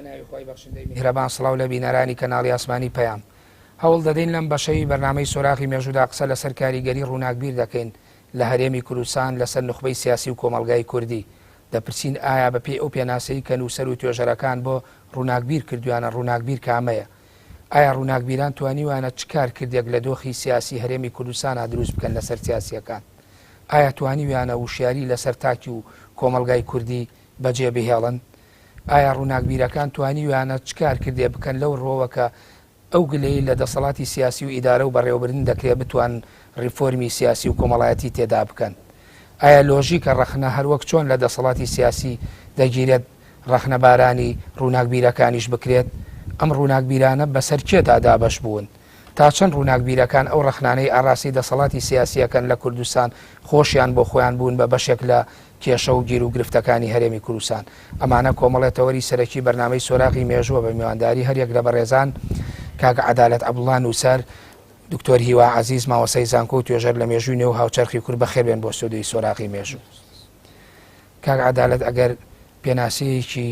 ناوی خوای بەخشندەی میهرەبان سڵاو لە بینەرانی کەناڵی ئاسمانی پەیام. هەوڵ دەدەین لەم بەشەی بەرنامەی سۆراغی مێژوودا قسە لەسەر کاریگەری ڕووناکبیر دەکەین لە هەرێمی کوردستان لەسەر نوخبەی سیاسی و کۆمەڵگای کوردی. دەپرسین ئایا بەپێی ئەو پێناسەی کە نووسەر و توێژەرەکان بۆ ڕووناکبیر کردویانە ڕووناکبیر کامەیە؟ ئایا ڕووناکبیران توانیویانە چ کارکردێک لە دۆخی سیاسی هەرێمی کوردستانا دروست بکەن لەسەر سیاسیەکان؟ ئایا توانیویانە وشیاری لەسەر تاکی و کۆمەڵگای کوردی بەجێ بهێڵن؟ ئایا ڕووناکبیرەکان توانیویانە چ کارکردێ بکەن لەو ڕووەوە کە ئەو گلەیی لە دەسەڵاتی سیاسی و ئیدارە و بەڕێوەبردن دەکرێ بتوانن ڕیفۆرمی سیاسی و کۆمەڵایەتی تێدا بکەن؟ ئایا لۆژیکە ڕەخنە هەروەک چۆن لە دەسەڵاتی سیاسی دەگیرێت ڕەخنەبارانی ڕووناکبیرەکانیش بکرێت؟ ئەم ڕووناکبیرانە بەسەر کێدا دابەش بوون؟ تا چەند ڕووناکبیرەکان ئەو ڕەخنانەی ئاڕاستەی دەسەڵاتی سیاسی ئەکەن لە کوردستان خۆشیان بۆ خۆیان بوون بە بەشێک لە کێشە و گیروگرفتەکانی هەرێمی کوردستان؟ ئەمانە کۆمەڵێ تەوەری سەرەکی بەرنامەی سۆراغی مێژووە بە میوانداری هەریەک لە بەڕێزان کاک عەدالەت عەبدوڵا نووسەر، دکتۆر هیوا عەزیز مامۆستای زانکۆ و توێژەر لە مێژووی نوێ و هاوچەرخی کورد بەخێربێن بۆ ستۆدیۆی سۆراغی مێژوو. کاک عەدالەت ئەگەر پێناسەیەکی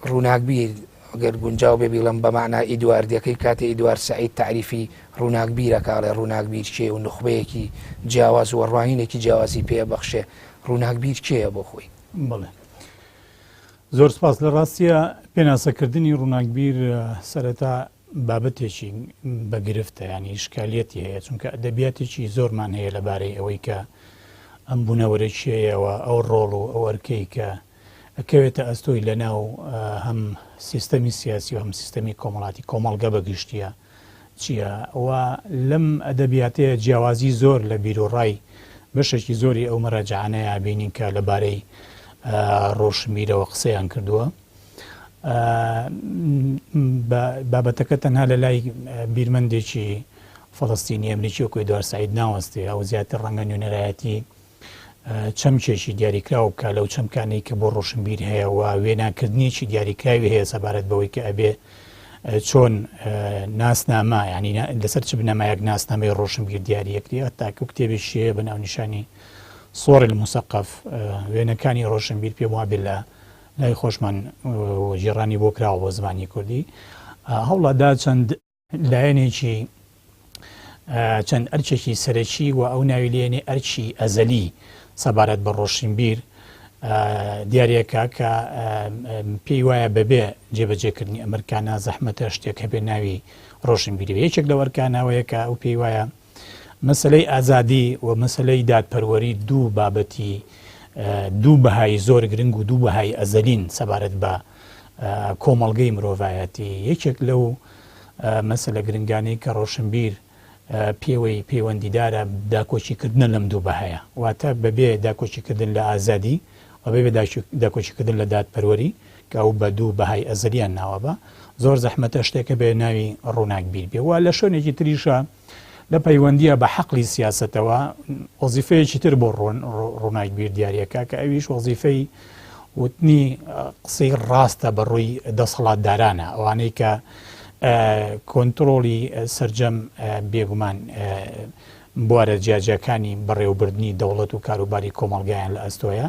ڕووناکبیر گەر گونجاو بێ بیڵم بە مەعنا ئیدواردیەکەی کاتێ ئیدوارد سەعید تەعریفی ڕووناکبیر ئەکا ئەڵێ ڕووناکبیر کێیە و نوخبەیەکی جیاواز و ڕوانینێکی جیاوازی پێ ئەبەخشێ ڕووناکبیر کێیە بۆ خۆی؟ بەڵێ زۆر سپاس لە ڕاستیە پێناسەکردنی ڕووناکبیر سەرەتا بابەتێکی بە گرفتە یانی ئیشکالیەتی هەیە چونکە ئەدەبیاتێکی زۆرمان هەیە لەبارەی ئەوەی کە ئەم بوونەوەرە کێیە و ئەو ڕۆڵ و ئەو ئەرکەی کە ئەکەوێتە ئەستۆی لە ناو هەم سیستەمی سیاسی و هەم سیستەمی کۆمەڵاتی کۆمەڵگە بە گشتیە چییە و لەم ئەدەبیاتەیە جیاوازی زۆر لە بیروڕای بەشێکی زۆری ئەو مەراجعانەیە بینین کە لەبارەی ڕۆشنبیرەوە قسەیان کردووە. بابەتەکە تەنها لە لای بیرمەندێکی فەڵەستینی ئەمریکی وەکو ئێدوارد سەعید ناوەستێ، ئەو زیاتر ڕەنگە نوێنەرایەتی چەمکێکی دیاریکراو بکا لەو چەمکانەی کە بۆ ڕۆشنبیر هەیە و وێناکردنێکی دیاریکراوی هەیە سەبارەت بەوەی کە ئەبێ چۆن ناسنامە ینی لەسەر چ بنەمایەک ناسنامەی ڕۆشنبیر دیاریەکری تاکو کتێبێکی هەیە بە ناونیشانی صور المثقف وێنەکانی ڕۆشنبیر پێم وابێ لە لای خۆشمان وەگێڕانی بۆ کراوە بۆ زمانی کوردی هەوڵەدا چەند لایەنێکی چەند ئەرکێکی سەرەکی و ئەو ناوی لێنێ ئەرکی ئەزەلی سەبارەت بە ڕۆشنبیر دیارەکە کە پێی وایە بەبێ جێبەجێکردنی ئەمرکانە زەحمەتە شتێک هەبێ ناوی ڕۆشنبیری یەکێک لە وەرکانەوەیە کە ئەو پێی وایە مەسەلەی ئازادی و مەسەلەی دادپەروەری دوو بابەتی دوو بەهای زۆر گرنگ و دوو بەهای ئەزەلین سەبارەت بە کۆمەڵگەی مرۆڤایەتی. یەکێک لەو مەسەلە گرنگانەی کە ڕۆشنبیر پێوەی پەیوەندیدارە داکۆکیکردنە لەم دوو بەهایە. واتە بەبێ داکۆکیکردن لە ئازادی و بەبێ داکۆکیکردن لە دادپەروەری کە ئەو بە دوو بەهای ئەزەلیان ناوە بە زۆر زەحمەتە شتێک هەبێ ناوی ڕووناکبیر بێ و لە شوێنێکی تریشا لە پەیوەندییە بە حەقلی سیاسەتەوە وەزیفەیەکی تر بۆ ڕووناکبیر دیاریەکە کە ئەویش وەزیفەی وتنی قسەی ڕاستە بە ڕووی دەسەڵاتدارانە ئەوانەی کە کۆنتترۆڵی سرجەم بێگومان بوارە جیاجیاکانی بەڕێوەبردنی دەوڵەت و کاروباری کۆمەڵگایان لە ئەستۆیە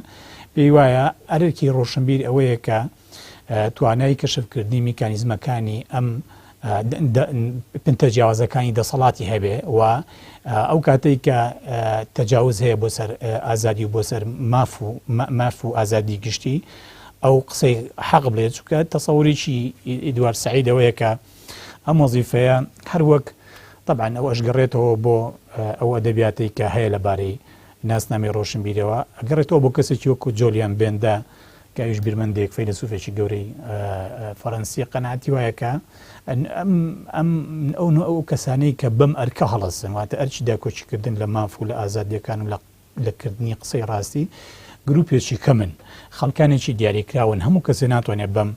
پێی وایە ئەرکی ڕۆشنبیر ئەوەیە کە توانای کەشفکردنی میکانیزمەکانی ئەم پنتە جیاوازەکانی دەسەڵاتی هەبێ و ئەو کاتێک کە تەجاوز هەیە بۆ سەر ئازادی و بۆ سەر ماف و ماف و ئازادی گشتی ئەو قسەی حەق بڵێت چونکە تەسەوریی ئیدوارد سەعیدەوەیە کە ئەم وەزیفەیە هەر وەک تەبعەن ئەو ئەشگەڕێتەوە بۆ ئەو ئەدەبیاتەی کە هەیە لەبارەی ناسنامەی ڕۆشنبیرەوە ئەگەڕێتەوە بۆ کەسێکی وەکو جۆلیان بێندا کە ئەویش بیرمەندێک فەیلەسوفێکی گەورەی فەرەنسیە قەناعەتی وایە کە ئەم ئەو ئەو کەسانەی کە بەم ئەرکە هەڵەسن واتە ئەرکی داکۆکیکردن لە ماف و لە ئازادیەکان و لە لە کردنی قسەی ڕاستی گروپێکی کەمن، خەڵکانێکی دیاریکراون، هەموو کەسێ ناتوانێت بەم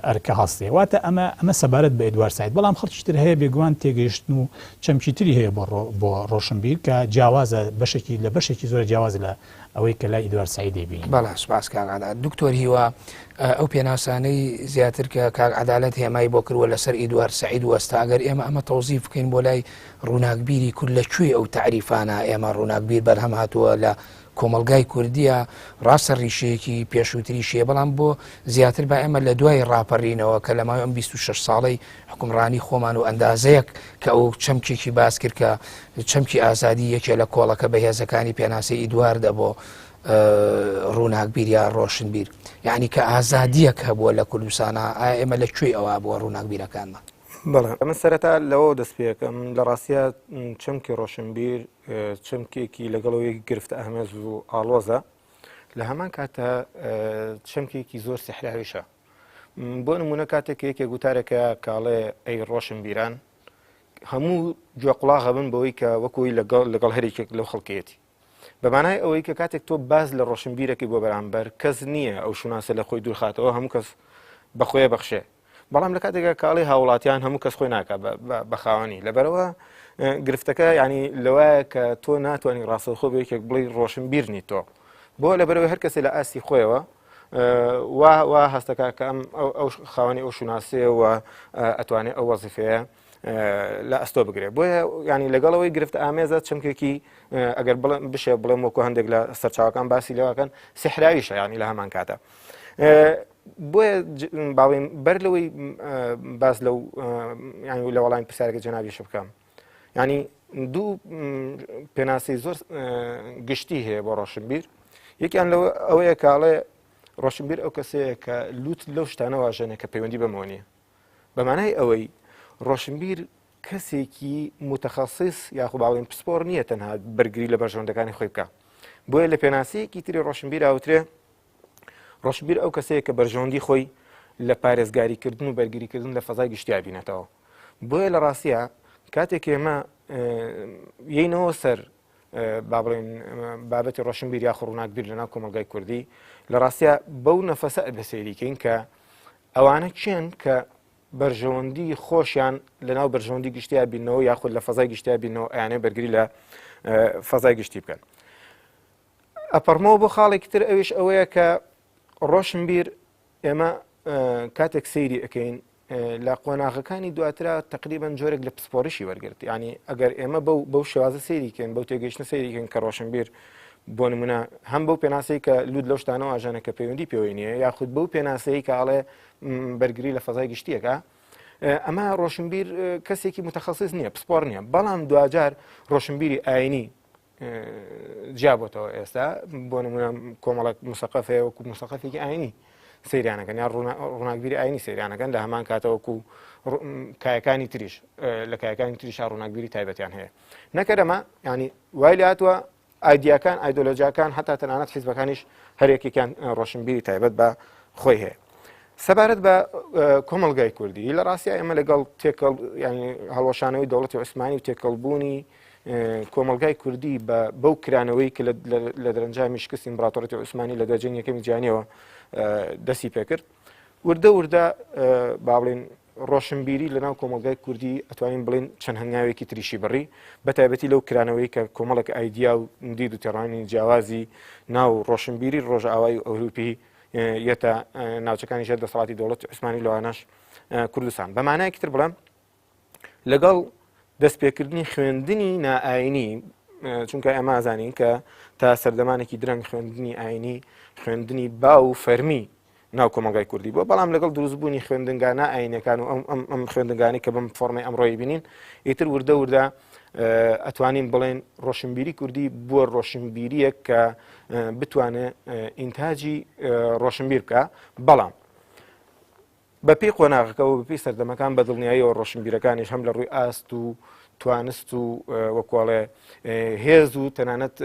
ئەرکە هەڵسێ. واتە ئەمە ئەمە سەبارەت بە ئێدوارد سەعید. بەڵام خەڵکی تر هەیە بێگومان تێگەیشتن و چەمکی تری هەیە بۆ بۆ ڕۆشنبیر کە جیاوازە بەشێکی لە بەشێکی زۆر جیاواز لە ئەوەی کە لای ئیدوارد سەعید دەیبینین. بەڵێ سوپاس کاک عەدالەت. دکتۆر هیوا ئەو پێناسانەی زیاتر کە کاک عەدالەت هێمای بۆ کردووە لەسەر ئیدوارد سەعید وەستا ئەگەر ئێمە ئەمە تەوزیف بکەین بۆ لای ڕووناکبیری کورد لە کوێی ئەو تەعریفانە ئێمە ڕووناکبیر بەرهەم هاتووە لە کۆمەڵگای کوردیە ڕاستە ڕیشەیەکی پێشووتریش هەیە بەڵام بۆ زیاتر با ئێمە لە دوای ڕاپەرینەوە کە لە ماوەی ئەم 26 ساڵەی حکومڕانی خۆمان و ئەندازەیەک کە ئەو چەمکێکی باس کرد کە چەمکی ئازادی یەکێ لە کۆڵەکە بەهێزەکانی پێناسەی ئیدواردە بۆ ڕووناکبیر یا ڕۆشنبیر یعنی کە ئازادیەک هەبووە لە کوردستانە ئایا ئێمە لە کوێی ئەوە بووە ڕووناکبیرەکانمان؟ بەڵێ من سەرەتا لەوە دەست پێەکەم لە ڕاستە چەمکی ڕۆشنبیر چەمکێکی لەگەڵەوەی گرفتە ئەهمێز و ئاڵۆزە لە هەمان کاتە چەمکێکی زۆر سەحراویشە بۆ نمونە کاتێک یەکێک گوتارێکە کاڵێ ئەی ڕۆشنبیران هەموو گوێ قوڵاغە بن بەوەی کە وەکوی لەگەڵ لەگەڵ هەرێکێک لەو خەڵکێتی بەمانای ئەوەی کە کاتێک تۆ باز لە ڕۆشنبیرەکەی بۆ بەرامبەر کەس نییە ئەو شوناسە لە خۆی دوورخاتەوە هەموو کەس بەخۆیە بەخشێ بەڵام لە کاتێکا کاڵی هاوڵاتیان هەموو کەس خۆی ناکە بە خاوەنی لەبەرەوە گرفتەکە ینی لەوایە کە تۆ ناتوانانی ڕاستەوخۆ بە یەکێک بڵی ڕۆشنبیر نی تۆ بۆ لەبەرەوەی هەر کەسێ لە ئاستی خۆیەوە وا وا هەستەکە کە ئەم ئەو خاوەنی ئەو شوناسەیە ئەتوانێت ئەو وەزیفەیە لە ئەستۆ بگرێت بۆیە ینی لەگەڵەوەی گرفت ئامێزە چەمکێکی ئەگەر بشێ بڵێم وەکو هەندێک لە سەرچاوەکان باسی لەوەکەن سحراویشە ینی لە هەمان کاتە بۆیە باڵێن بەر لەوەی باس لەو ینی لە وەڵامی پرسیارەکە جەنابیش بکەم ینی دوو پێناسی زۆر گشتی هەیە بۆ ڕۆشنبیر یەکیان لەوە ئەوەیە کاڵێ ڕۆشنبیر ئەو کەسەیە کە لوت لەو شتانە واژێنە کە پەیوەندی بەمەوە نیە بەمانای ئەوەی ڕۆشنبیر کەسێکی متخصص یاخو باڵێن پسپۆر نییە تەنها بەرگری لە بەرژەوەندەکانی خۆی بکە بۆیە لە پێناسەیەکی تری ڕۆشنبیر ئاوترێ ڕۆشنبیر ئەو کەسەیە کە بەرژەوەندی خۆی لە پارێزگاریکردن و بەرگریکردن لە فەزای گشتیا بینێتەوە بۆیە لە ڕاستە کاتێک ئێمە یینەوە سەر با بڵێن بابەتی ڕۆشنبیر یاخۆ ڕووناکبیر لەناو کۆمەلگای کوردی لە ڕاستە بەو نەفەسە ئەبێ سەیریکەین کە ئەوانە کێن کە بەرژەوەندی خۆشیان لەناو بەرژەوەندی گشتیا بینەوە یاخود لە فەزای گشتیا بینەوە ئەیانێ بەرگری لە فەزای گشتی بکەن. ئەپەڕمەوە بۆ خاڵێکی تر ئەویش ئەوەیە کە ڕۆشنبیر ئێمە کاتێک سەیری ئەەکەین لە قۆناغەکانی دواترا تقریبان جۆرێک لە پسپۆڕیشی وەرگرت ینی ئەگەر ئێمە بەو بەو شێوازە سەیریکەین بەو تێگەیشتە سەیریکەن کە ڕۆشنبیر بۆ نمونە هەم بەو پێناسەی کە لوت لەو شتانەوە ئاژانە کە پەیوەندی پێوەی نییە یاخود بەو پێناسەی کە ئاڵێ بەرگری لە فەزای گشتیەکە ئەمە ڕۆشنبیر کەسێکی متخصص نییە پسپۆر نییە بەڵام دواجار ڕۆشنبیری ئاینی جیابۆتەوە ئێستا بۆ نمونە کۆمەڵک مسەقف هەیە وەکو مسەقفێکی ئاینی سەیرانەکەن یا ڕووناکبیری ئاینی سەیرانەکەن لە هەمان کاتەوەکو کایەکانی تریش لە کایەکانی تریش ڕووناکبیری تایبەتیان هەیە نەکەرەمە ینی وای لە هاتووە ئایدیاکان ئایدۆلۆژیاکان هەتا تەنانەت حیزبەکانیش هەرێکێکیان ڕۆشنبیری تایبەت بە خۆی هەیە سەبارەت بە کۆمەڵگای کوردی لە ڕاستیا ئێمە لەگەڵ تێکەڵ ینی هەڵوەشانەوەی دەوڵەتی عوسمانی و تێکەڵبوونی کۆمەڵگای کوردی بە بەو کرانەوەی کە لە دەرەنجامی شکستی ئیمپراتۆریەتی عوسمانی لە دوای جەنگی یەکەمی جیهانیەوە دەستی پێکرد وردە وردە با بڵێن ڕۆشنبیری لە ناو کۆمەڵگای کوردی ئەتوانین بڵین چەند هەنگاوێکی تریشی بڕی بە تایبەتی لەو کرانەوەی کە کۆمەڵێک ئایدیا و دید و تێڕوانینی جیاوازی ناو ڕۆشنبیری ڕۆژئاوای و ئەوروپی یەتە ناوچەکانی ژێر دەسەڵاتی دەوڵەتی عوسمانی لەوانەش کوردستان بە مانایەکی تر بڵێم لەگەڵ دەستپێکردنی خوێندنی نائاینی چونکە ئێمە ئازانین کە تا سەردەمانێکی درەنگ خوێندنی ئاینی خوێندنی باو و فەرمی ناو کۆمەڵگای کوردی بووە بەڵام لەگەڵ دروستبوونی خوێندنگا نائاینەکان و ئەم ئەم خوێندنگانی کە بەم فۆرمەی ئەمڕۆی بینین ئیتر وردە وردە ئەتوانین بڵێن ڕۆشنبیری کوردی بووە ڕۆشنبیریەک کە بتوانێت ئینتاجی ڕۆشنبیر بکە بەڵام بەپێی قۆناغەکە و بەپێی سەردەمەکان بە دڵنیاییەوە ڕۆشنبیرەکانیش هەم لە ڕووی ئاست و توانست و وەکوڵێ هێز و تەنانەت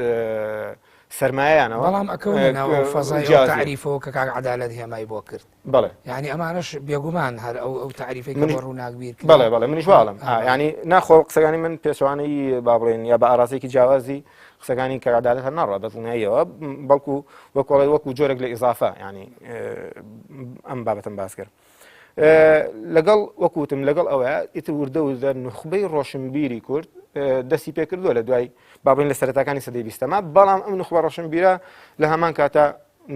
سەرمایانەوە بەڵام ئەکەونە ناو ئەو فەزای ئەو تەعریفەوە کە کاک عەدالەت هێمای بۆ کرد. بەڵێ. یانی ئەمانەش بێگومان هەر ئەو ئەو تەعریفەی کە بۆ ڕووناکبیر کرا. بەڵێ بەڵێ منیش واڵم. یانی ناخۆ قسەکانی من پێچەوانەی با بڵێین یا بە ئاراستەیەکی جیاوازی قسەکانی کاک عەدالەت هەر ناڕوا بە دڵنیاییەوە بەڵکو وەکۆڵێ وەکو جۆرێک لە ئیزافە ینی ئەم بابەتم باس کرد. لەگەڵ وەکوتم لەگەڵ ئەوە ئیتر وردە وردە نوخبەی ڕۆشنبیری کورد دەستی پێکردووە لە دوای با بڵێین لە سەرەتاکانی سەدەی بیستەما، بەڵام ئەم نوخبە ڕۆشنبیرە لە هەمان کاتا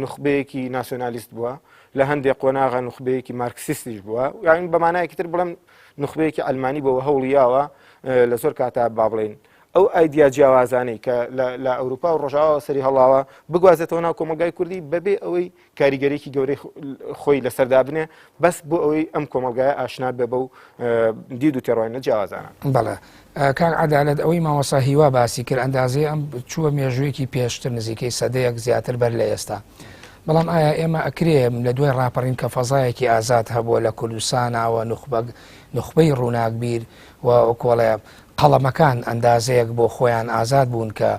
نوخبەیەکی ناسیۆنالیست بووە، لە هەندێک قۆناغە نوخبەیەکی مارکسیستیش بووە، یان بە مانایەکی تر بڵێم نوخبەیەکی عەلمانی بووە هەوڵی یاوە لە زۆر کاتا با بڵێین ئەو ئایدیا جیاوازانەی کە لە ئەوروپا و ڕۆژاواوە سەری هەڵاوە بگوازێتەوە ناو کۆمەڵگای کوردی بەبێ ئەوەی کاریگەریی گەورەی خۆی لەسەر دابنێ بەس بۆ ئەوەی ئەم کۆمەڵگایە ئاشنا بێ بەو دید و تێڕوانینە جیاوازانە. بەڵێ کاک عەدالەت ئەوەی مامۆستا هیوا باسی کرد ئەندازەی ئەم چووە مێژوویەکی پێشتر نزیکەی سەدەیەک زیاتر بەر لە ئێستا بەڵام ئایا ئێمە ئەکرێ لە دوای ڕاپەڕین کە فەزایەکی ئازاد هەبووە لە کوردستانەوە نوخبە نوخبەی ڕووناکبیر و کۆڵێ قەڵەمەکان ئەندازەیەک بۆ خۆیان ئازاد بوون کە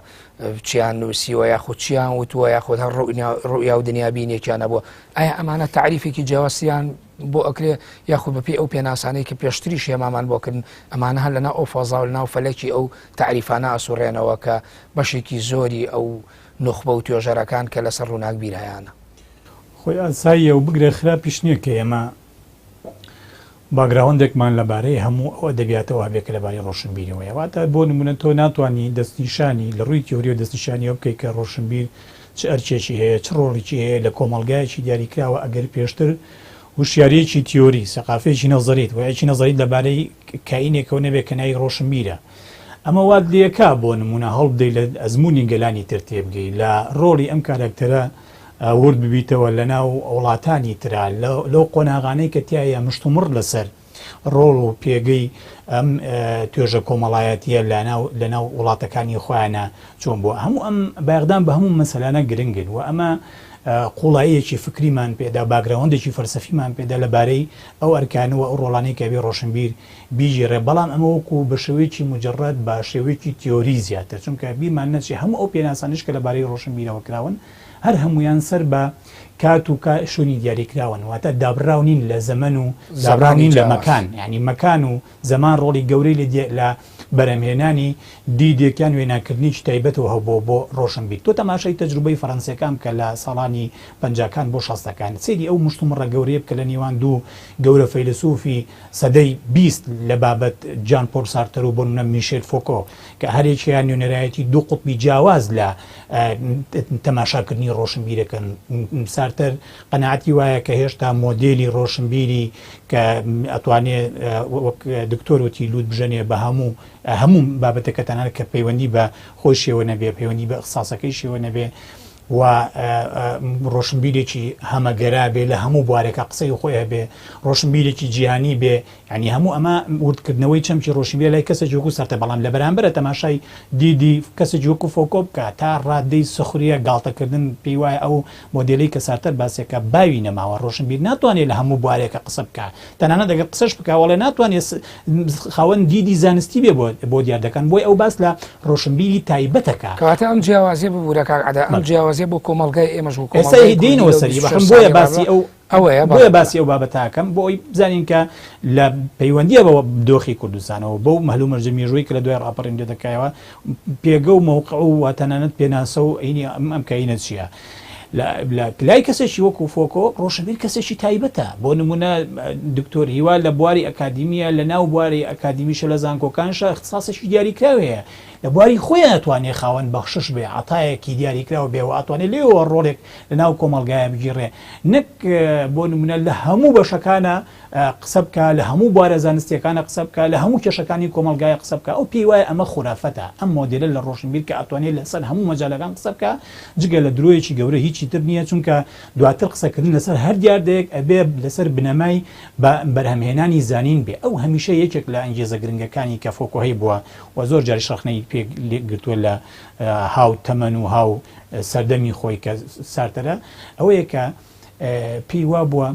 چیان نووسیوە یاخود چیان وتووە یاخود هەر ڕوئیا و دنیابینێکیان هەبووە ئایا ئەمانە تاریفێکی جیاوازیان بۆ ئەکرێ یاخود بەپێی ئەو پێناسانەی کە پێشتریش هێمامان بۆ کردن ئەمانە هەر لەناو ئەو فەزا و لەناو فەلەکی ئەو تاریفانە ئەسوڕێنەوە کە بەشێکی زۆری ئەو نوخبە و توێژەرەکان کە لەسەر ڕووناکبیر هەیانە. خۆی ئاساییە و بگرە خراپیش نییە کە ئێمە باکگراوەندێکمان لەبارەی هەموو ئەو ئەدەبیاتەوە هەبێ کە لەبارەی ڕۆشنبیریەوەیە. واتە بۆ نموونە تۆ ناتوانی دەستنیشانی لە ڕووی تیۆرییەوە دەستنیشانی ئەوە بکەی کە ڕۆشنبیر چ ئەرکێکی هەیە، چ ڕۆڵیکی هەیە لە کۆمەڵگایەکی دیاریکراوە ئەگەر پێشتر هوشیارییەکی تیۆری، سەقافەیەکی نەزەریت، وەعیەکی نەزەریت لەبارەی کائینێکەوە نەبێ کە ناوی ڕۆشنبیرە. ئەمە وات لێکا بۆ نموونە هەوڵبدەی لە ئەزموونی گەلانی تر تێبگەی، لە ڕۆڵی ئەم کاراکتەرە ورد ببیتەوە لەناو وڵاتانی ترا لەو قۆناغانەی کە تیایا مشتومڕ لەسەر ڕۆڵ و پێگەی ئەم توێژە کۆمەڵایەتیە لەناو لەناو وڵاتەکانی خۆیانە چۆن بووە هەموو ئەم بایەخدان بە هەموو مەسەلانە گرنگن و ئەمە قوڵاییەکی فکریمان پێدا باکگراوەندێکی فەلسەفیمان پێدا لەبارەی ئەو ئەرکانە و ئەو ڕۆڵانەی کە ئەبێ ڕۆشنبیر بیگێڕێ بەڵام ئەمە وەکو بە شێوەیەکی موجەڕەد بە شێوەیەکی تیۆری زیاتر چونکە بیرمان نەچێ هەموو ئەو پێناسانەش کە لەبارەی ڕۆشنبیرەوە کراون هەر هەموویان سەر بە کات و شوێنی دیاریکراون، واتە دابڕاو نین لە زەمەن و دابڕاو نین لە مەکان، یانی مەکان و زەمان ڕۆڵی گەورەی لە لە بەرهەمهێنانی دیدێک یان وێناکردنێکی تایبەتەوە هەبووە بۆ ڕۆشنبیر. تۆ تەماشای تەجروبەی فەرەنسییەکان بکە لە ساڵانی پەنجاکان بۆ شەستەکان، سەیری ئەو مشتومڕە گەورەیە بکە لە نێوان دوو گەورە فەیلەسوفی سەدەی 20 لە بابەت جان پۆل سارتەر و بۆ نمونە میشێل فۆکۆ کە هەریەکیان نوێنەرایەتی دوو قوتبی جیاواز لە تەماشاکردنی ڕۆشنبیرەکەن. سارتەر قەناعەتی وایە کە هێشتا مۆدێلی ڕۆشنبیری کە ئەتوانێ وەک دکتۆر وتی لووت بژەنێ بە هەموو هەموو بابەتەکە تەنانەت کە پەیوەندی بە خۆیشیەوە نەبێ، پەیوەندی بە ئیختساسەکەیشیەوە نەبێ و ڕۆشنبیرێکی هەمەگەرا بێ، لە هەموو بوارێکا قسەی خۆی هەبێ، ڕۆشنبیرێکی جیهانی بێ، یانی هەموو ئەمە وردکردنەوەی چەمکی ڕۆشنبیرە لای کەسێکی وەکو سارتەر، بەڵام لە بەرامبەرە تەماشای دیدی کەسێکی وەکو فۆکۆ بکە تا ڕادەی سوخریە گاڵتەکردن پێی وایە ئەو مۆدێلەی کە سارتەر باسیەکا باوی نەماوە، ڕۆشنبیر ناتوانێ لە هەموو بوارێکا قسە بکا، تەنانەت ئەگەر قسەش بکا وەڵێ ناتوانێ خاوەن دیدی زانستی بێ بۆ دیاردەکان، بۆیە ئەو باس لە ڕۆشنبیری تایبەتەکا. کەواتە ئەم جیاوازیە ببورە کاک عەدا، ئەم جیاوازیە بۆ کۆمەڵگای ئێمەش و ئێستا کۆمەڵگای کوردی دێینەوە لەو سەری 26 بەخم بۆیە ساڵەی باسی ڕابردووە ئەو ئەوەیە بۆیە بەڵێ. باسی ئەو بابەتە ئەکەم بۆ ئەوەی بزانین کە لە پەیوەندییە بە دۆخی کوردستانەوە بەو هەلومەرجە مێژوویی کە لە دوای ڕاپەڕین دێتە کایەوە پێگە و مەوقع و تەنانەت پێناسە و ئەینی ئەم ئەم کایینە چییە؟ لە لە لای کەسێکی وەکوو فۆکۆ ڕۆشنبیر کەسێکی تایبەتە بۆ نموونە دکتۆر هیوا لە بواری ئەکادیمییە لە ناو بواری ئەکادیمیشە لە زانکۆکانشە ئیختیساسێکی دیاریکراوی هەیە لە بواری خۆیان ئەتوانێ خاوەن بەخشش بێ عەتایەکی دیاریکراو بێ و ئەتوانێ لێوە ڕۆڵێک لە ناو کۆمەڵگایە بگیڕێ نەک بۆ نمونە لە هەموو بەشەکانە قسە بکا لە هەموو بوارە زانستیەکانە قسە بکا لە هەموو کێشەکانی کۆمەڵگایە قسە بکا ئەو پێی وایە ئەمە خورافەتە ئەم مۆدێلە لە ڕۆشنبیر کە ئەتوانێ لەسەر هەموو مەجالەکان قسە بکا جگە لە درۆیەکی گەورە هیچی تر نییە چونکە دواتر قسەکردن لەسەر هەر دیاردەیەک ئەبێ لەسەر بنەمای بە بەرهەمهێنانی زانین بێ ئەو هەمیشە یەکێک لە ئەنگێزە گرنگەکانی کە فۆکۆ هەیبووە و زۆر جاریش ڕەخنەی پێ گرتووە لە هاو تەمەن و هاو سەردەمی خۆی کە سارتەرە ئەوەیە کە پێی وابووە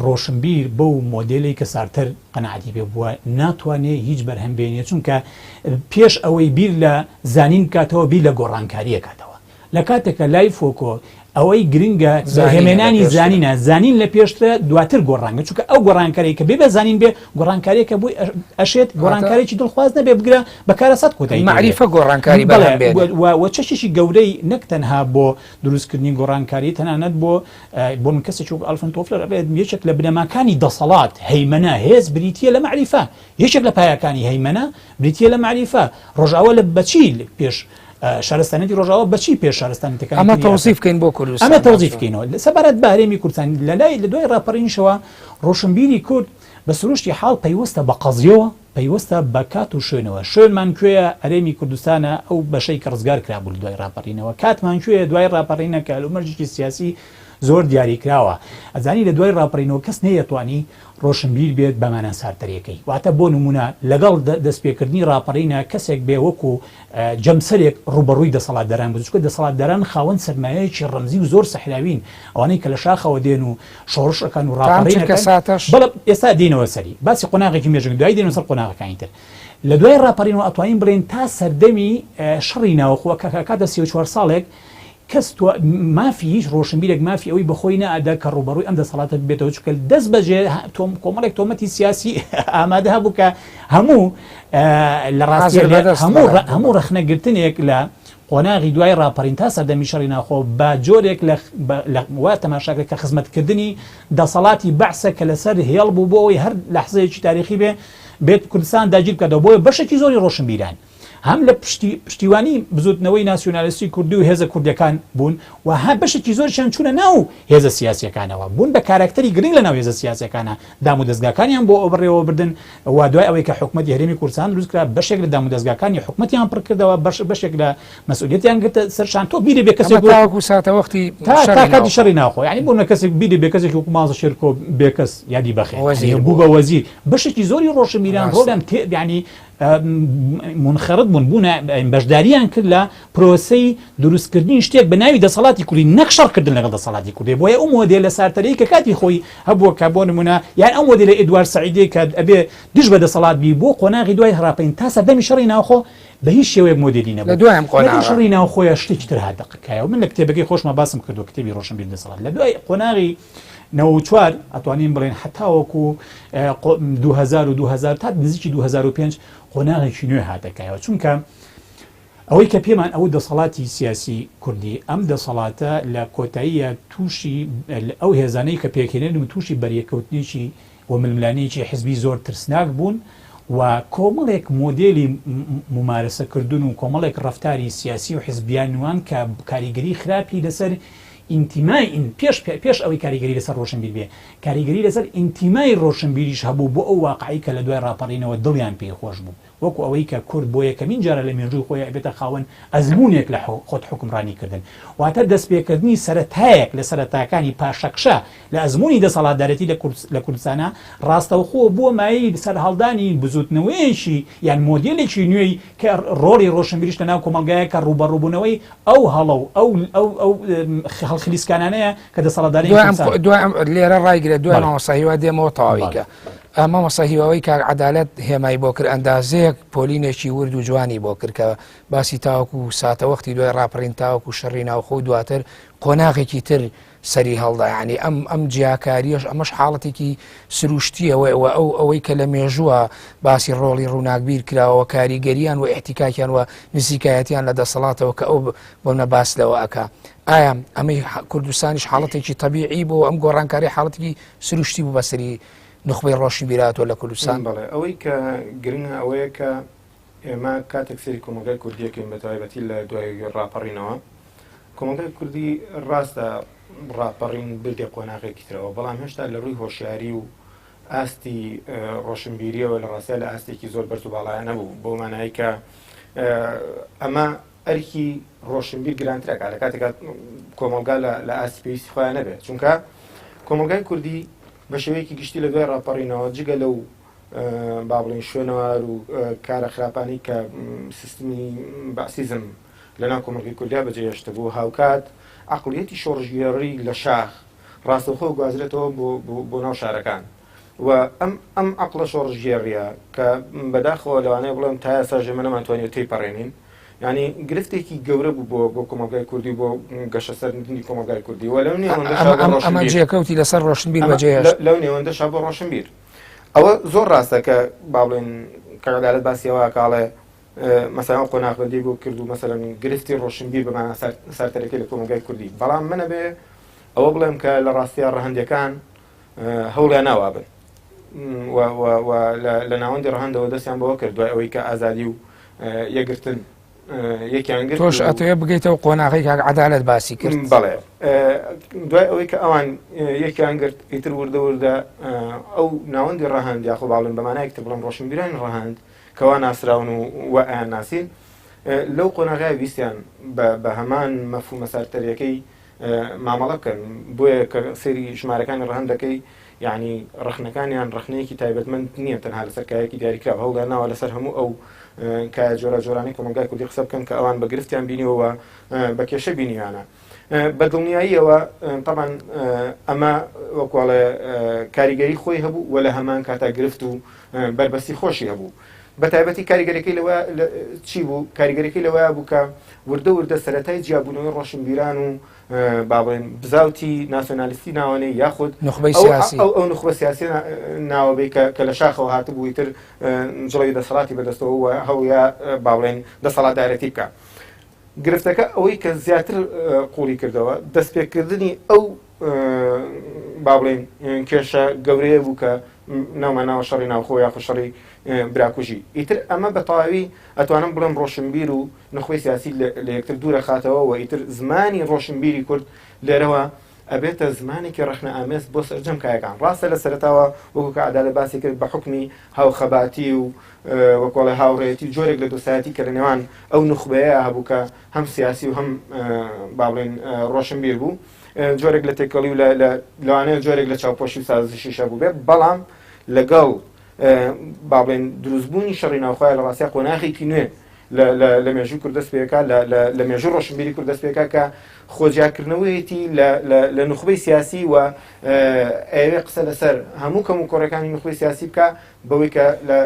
ڕۆشنبیر بەو مۆدێلەی کە سارتەر قەناعەتی پێ بووە ناتوانێ هیچ بەرهەم بێنێ چونکە پێش ئەوەی بیر لە زانین بکاتەوە بیر لە گۆڕانکاری ئەکاتەوە. لە کاتێکە لای فۆکۆ ئەوەی گرنگە بەرهەمێنانی زانینە، زانین لە پێشترە دواتر گۆڕانگە، چونکە ئەو گۆڕانکاریەی کە بێ بە زانین بێ گۆڕانکاریەکە بۆی ئەشێت گۆڕانکاریی دڵخواز نەبێ بگرە بە کارەسات کۆتایی پێ بێ. مەعریفە گۆڕانکاری بەرهەم بێنێ. بەڵێ و چەکێکی گەورەی نەک تەنها بۆ دروستکردنی گۆڕانکاری تەنانەت بۆ بۆ من کەسێکی وەک ئەلفن تۆفلەر ئەڵێت یەکێک لە بنەماکانی دەسەڵات هەیمەنە هێز بریتییە لە مەعریفە یەکێک لە پایەکانی هەیمەنە بریتییە لە مەعریفە. ڕۆژئاوا لە بەچی پێش شارستانیەتی ڕۆژئاوا بەچی پێش شارستانیەتەکانی ئەمە تەوزیف بکەین بۆ کوردستان. ئەمە تەوزیف بکەینەوە سەبارەت بە هەرێمی کوردستان لە لای لە دوای ڕاپەڕینیشەوە ڕۆشنبیری کورد بە سروشتی حاڵ پەیوەستە بە قەزیەوە پەیوەستە بە کات و شوێنەوە شوێنمان کوێیە هەرێمی کوردستانە ئەو بەشەی کە ڕزگار کرابوو لە دوای ڕاپەڕینەوە کاتمان کوێیە دوای ڕاپەڕینە کە هەلومەرجێکی سیاسی زۆر دیاریکراوە ئەزانی لە دوای ڕاپەڕینەوە کەس نەیەتوانی ڕۆشنبیر بێت بە مانا سارتەریەکەی واتە بۆ نمونە لەگەڵ دەستپێکردنی ڕاپەڕینە کەسێک بێ وەکو جەمسەرێک ڕووبەڕووی دەسەڵاتداران بوو چونکە دەسەڵاتداران خاوەن سەرمایەیەکی ڕەمزی و زۆر سەحراوین ئەوانەی کە لە شاخەوە دێن و شۆڕش ئەکەن و تا ئەم ڕاپەڕین چرکە ئەکەن ساتەش. بەڵێ ئێستا دێینەوە سەری باسی قۆناغێکی مێژووی دوایی دێینەوە سەر قۆناغەکانی تر لە دوای ڕاپەڕینەوە ئەتوانین بڵێین تا سەردەمی شەڕی ناوخۆ کە ئەکاتە 34 ساڵێک کەس مافی هیچ ڕۆشنبیرێک مافی ئەوەی بەخۆی نەئەدا کە ڕووبەڕووی ئەم دەسەڵاتە ببێتەوە چونکە دەست بەجێ کۆمەڵێک تۆمەتی سیاسی ئامادە هەبوو کە هەموو لە ڕاستیە هەموو هەموو ڕەخنەگرتنێک لە قۆناغی دوای ڕاپەڕین تا سەردەمی شەڕی ناخۆ بە جۆرێک لە وا تەماشاکرێت کە خزمەتکردنی دەسەڵاتی بەعسە کە لەسەر هێڵ بوو بۆ ئەوەی هەر لەحزەیەکی تاریخی بێ بێت کوردستان داگیر بکاتەوە بۆیە بەشێکی زۆری ڕۆشنبیران هەم لە پشتی پشتیوانی بزوتنەوەی ناسیونالیستی کوردی و هێزە کوردیەکان بوون و هە بەشێکی زۆریشیان چوونە ناو هێزە سیاسیەکانەوە بوون بە کاراکتەری گرنگ لە ناو هێزە سیاسیەکانە دام و دەزگاکانیان بۆ بەڕێوە بردن و دوای ئەوەی کە حکومەتی هەرێمی کوردستان دروست کرا بەشێک لە دام و دەزگاکانی حکومەتیان پڕ کردەوە بەش بەشێک لە مەسئولیەتیان گرتە سەر شان تۆ بیری بێ کەسێک ئەمە تاوەکو ساتەوەختی تا تا شەڕی کاتی ناوخۆ. شەڕی ناوخۆ یانی بۆ نمونە کەسێک بیری بێ کەسێکی وەکو مازە شێرکۆ بێکەس یادی بەخێر وەزیر یانی بوو بوو. بە وەزیر بەشێکی زۆری ڕۆشنبیران ڕاستە. ڕۆڵیان تێ یانی مونخەرت بوون بوونە بەشداریان کرد لە پرۆسەی دروستکردنی شتێک بە ناوی دەسەڵاتی کوردی نەک شەڕکردن لەگەڵ دەسەڵاتی کوردی بۆیە ئەو مۆدێلە سارتەرەی کە کاتی خۆی هەبووە کە بۆ نمونە یان ئەو مۆدێلە ئێدوارد سەعیدەی کە ئەبێ دژ بە دەسەڵات بی بۆ قۆناغی دوای ڕاپەرین تا سەردەمی شەڕی ناوخۆ بە هیچ شێوەیەک مۆدێلی لە نەبوو دوای ئەم لەگەڵ قۆناغە. شەڕی ناوخۆیە شتێکی تر هاتە کایەوە من لە کتێبەکەی خۆشما باسم کردووە کتێبی ڕۆشنبیر دەسەڵات لە دوای قۆناغی 94 ئەتوانین بڵێین هەتاوەکو 2000 و 2000 تا نزیکی 2005 قۆناغێکی نوێ هاتە کایەوە چونکە ئەوەی کە پێمان ئەو دەسەڵاتی سیاسی کوردی ئەم دەسەڵاتە لە کۆتاییە تووشی ئەو هێزانەی کە پێکهێنن و تووشی بەریەکەوتنێکی و ململانێیەکی حزبی زۆر ترسناک بوون و کۆمەڵێک مۆدێلی مومارەسەکردن و کۆمەڵێک ڕەفتاری سیاسی و حزبیان نوان کە کاریگەری خراپی لەسەر ئینتیمای پێش پێش ئەوەی کاریگەری لەسەر ڕۆشنبیر بێ کاریگەری لەسەر ئینتیمای ڕۆشنبیریش هەبوو بۆ ئەو واقعەی کە لە دوای ڕاپەڕینەوە دڵیان پێی خۆش بوو وەکو ئەوەی کە کورد بۆ یەکەمین جارە لە مێژووی خۆی ئەبێتە خاوەن ئەزموونێک لە خۆد حوکمڕانی کردن واتە دەستپێکردنی سەرەتایەک لە سەرەتاکانی پاشەکشە لە ئەزموونی دەسەڵاتدارێتی لە کوردستانا ڕاستەوخۆ بووە مایەی سەرهەڵدانی بزووتنەوەیەکی یان مۆدێلێکی نوێی کە ڕۆڵی ڕۆشنبیریش لە ناو کۆمەڵگایە کە ڕووبەڕووبوونەوەی ئەو هەڵە و ئەو ئەو ئەو هەڵخلیسکانانەیە کە دەسەڵاتدارانی کوردستان دوای ئەم لێرە ڕایگرە دوای مامۆستا هیوا دێمەوە تەواوی بەڵێ. کە مامۆستا هیواوەی کاک عەدالەت هێمای بۆ کرد ئەندازەیەک پۆلینێکی ورد و جوانی بۆ کرد کە باسی تاوەکو ساتەوەختی دوای ڕاپەڕین تاوەکو شەڕی ناوخۆ و دواتر قۆناغێکی تر سەری هەڵدا یعنی ئەم ئەم جیاکاریەش ئەمەش حاڵەتێکی سروشتیە و ئەو ئەوەی کە لە مێژووە باسی ڕۆڵی ڕووناکبیر کراوە کاریگەریان و ئیحتیکاکیان و نزیکایەتیان لە دەسەڵاتەوە کە ئەو بۆنە باس لەوە ئەکا ئایا ئەمەی کوردستانیش حاڵەتێکی تەبیعی بۆ ئەم گۆڕانکاری حاڵەتێکی سروشتی بوو بەسەری نوخبەی ڕۆشنبیراتەوە لە کوردستان؟ بەڵێ ئەوەی کە گرنگە ئەوەیە کە ئێمە کاتێک سەیری کۆمەڵگای کوردی ئەکەین بە تایبەتی لە دوای ڕاپەڕینەوە کۆمەڵگای کوردی ڕاستە ڕاپەڕین بردێ قۆناغێکی ترەوە بەڵام هێشتا لە ڕووی هۆشیاری و ئاستی ڕۆشنبیریەوە لە ڕاستیا لە ئاستێکی زۆر بەرز و باڵایە نەبوو بۆ مانایی کە ئەمە ئەرکی ڕۆشنبیر گرانترەکە لە کاتێکا کۆمەڵگا لە ئاستی پێویستی خۆیان نەبێت چونکە کۆمەڵگای کوردی بە شێوەیەکی گشتی لە دوای ڕاپەڕینەوە جگە لەو با بڵێین شوێنەوار و کارە خراپانەی کە سیستمی بەعسیزم لەناو کۆمەڵگەی کوردیا بەجێهێشتبوو، هاوکات عەقڵیەتی شۆڕشگێڕی لە شاخ ڕاستەوخۆ گوازرێتەوە بۆ ناو شارەکان و ئەم ئەم عەقڵە شۆڕشگێڕیە کە بەداخەوە لەوانەیە بڵێم تا ئێستاش ئێمە نەمانتوانیوە تێیپەڕێنین. یانی گرفتێکی گەورە بوو بۆ بۆ کۆمەڵگای کوردی بۆ گەشەسەندنی کۆمەڵگای کوردی و لەو نێوەندەشا بۆ ئەمە ڕۆشنبیر جێکەوتی لەسەر ڕۆشنبیر ئەمە بەجێهێشت. لەو نێوەندەشا بۆ ڕۆشنبیر ئەوە زۆر ڕاستە کە با بڵێن کاک عەدالەت باسی ئەوە ئەکا ئەڵێ مەسەلەن ئەو قۆناغبەندی بۆ کرد و مەسەلەن گرفتی ڕۆشنبیر بە مانا سارتەرەکەی لە کۆمەڵگای کوردی بەڵام من ئەبێ ئەوە بڵێم کە لە ڕاستیا ڕەهەندەکان هەوڵیان ناوابن و لە ناوەندی ڕەهەندەوە دەستیان بەوە کرد دوای ئەوەی کە ئازادی و یەکگرتن یەکیان گرت تۆش ئەتەوێ بگەیتەوە قۆناغی کاک عەدالەت باسی کرد. بەڵێ دوای ئەوەی کە ئەوان یەکیان گرت ئیتر وردە وردە ئەو ناوەندی ڕەهەند یاخۆ باڵن بە مانایەک تر بڵێم ڕۆشنبیرانی ڕەهەند کەوا ناسراون و وا ئەیان ناسین لەو قۆناغای ویستیان بە هەمان مەفهومە سارتەریەکەی مامەڵە بکەن بۆیە کە سەیری ژمارەکانی ڕەهەند دەکەی یعنی ڕەخنەکانیان ڕەخنەیەکی تایبەتمەند نییە تەنها لەسەر کایەکی دیاریکراو هەوڵیان ناوە لەسەر هەموو ئەو کایە جۆرە جۆرانی کۆمەڵگای کوردی قسە بکەن کە ئەوان بە گرفتیان بینیەوە بە کێشە بینیویانە بە دڵنیاییەوە تەبعەن ئەمە وەکواڵێ کاریگەری خۆی هەبوو و لە هەمان کاتا گرفت و بەربەستی خۆشی هەبوو بە تایبەتی کاریگەرەکەی لەوە چی بوو کاریگەرەکەی لەوەیە بوو کە وردە وردە سەرەتای جیابوونەوەی ڕۆشنبیران و با بڵێن بزاوتی ناسیۆنالیستی ناوەنەی یاخود نوخبەی سیاسی ئەو ئەو نوخبە سیاسی ناوەبەی کە کە لە شاخەوە هاتبوو ئیتر جڵەوی دەسەڵاتی بەدەستەوە و هەوڵیا با بڵێن دەسەڵاتدارێتی بکە. گرفتەکە ئەوەی کە زیاتر قوڵی کردەوە دەستپێکردنی ئەو با بڵێین کێشە گەورەیە بوو کە ناومان ناوە شەڕی ناوخۆ یاخود شەڕی براکوژی ئیتر ئەمە بە تەواوی ئەتوانم بڵێم ڕۆشنبیر و نخبەی سیاسی لە یەکتر دوورە خاتەوە و ئیتر زمانی ڕۆشنبیری کورد لێرەوە ئەبێتە زمانێکی ڕەخنە ئامێز بۆ سەرجەم کایەکان ڕاستە لە سەرەتاوە وەکو کە عەدالەت باسی کرد بە حوکمی هاوخەباتی و وەکۆڵێ هاوڕێیەتی و جۆرێک لە دۆستایەتی کە لە نێوان ئەو نوخبەیە هەبوو کە هەم سیاسی و هەم با بڵێین ڕۆشنبیر بوو جۆرێک لە تێکەڵی و لەوانەیە جۆرێک لە چاوپۆشی و سازشیش هەبوو بێ بەڵام لەگەڵ با بڵێن دروستبوونی شەڕی ناوخۆیە لە ڕاستیا قۆناغێکی نوێ لە مێژووی کورد دەست پێکا لە مێژوو ڕۆشنبیری کورد دەست پێکا کە خۆجیاکردنەوەیەتی لە نوخبەی سیاسی و ئەیەوێ قسە لەسەر هەموو کەم و کۆڕەکانی نوخبەی سیاسی بکە بەوەی کە لە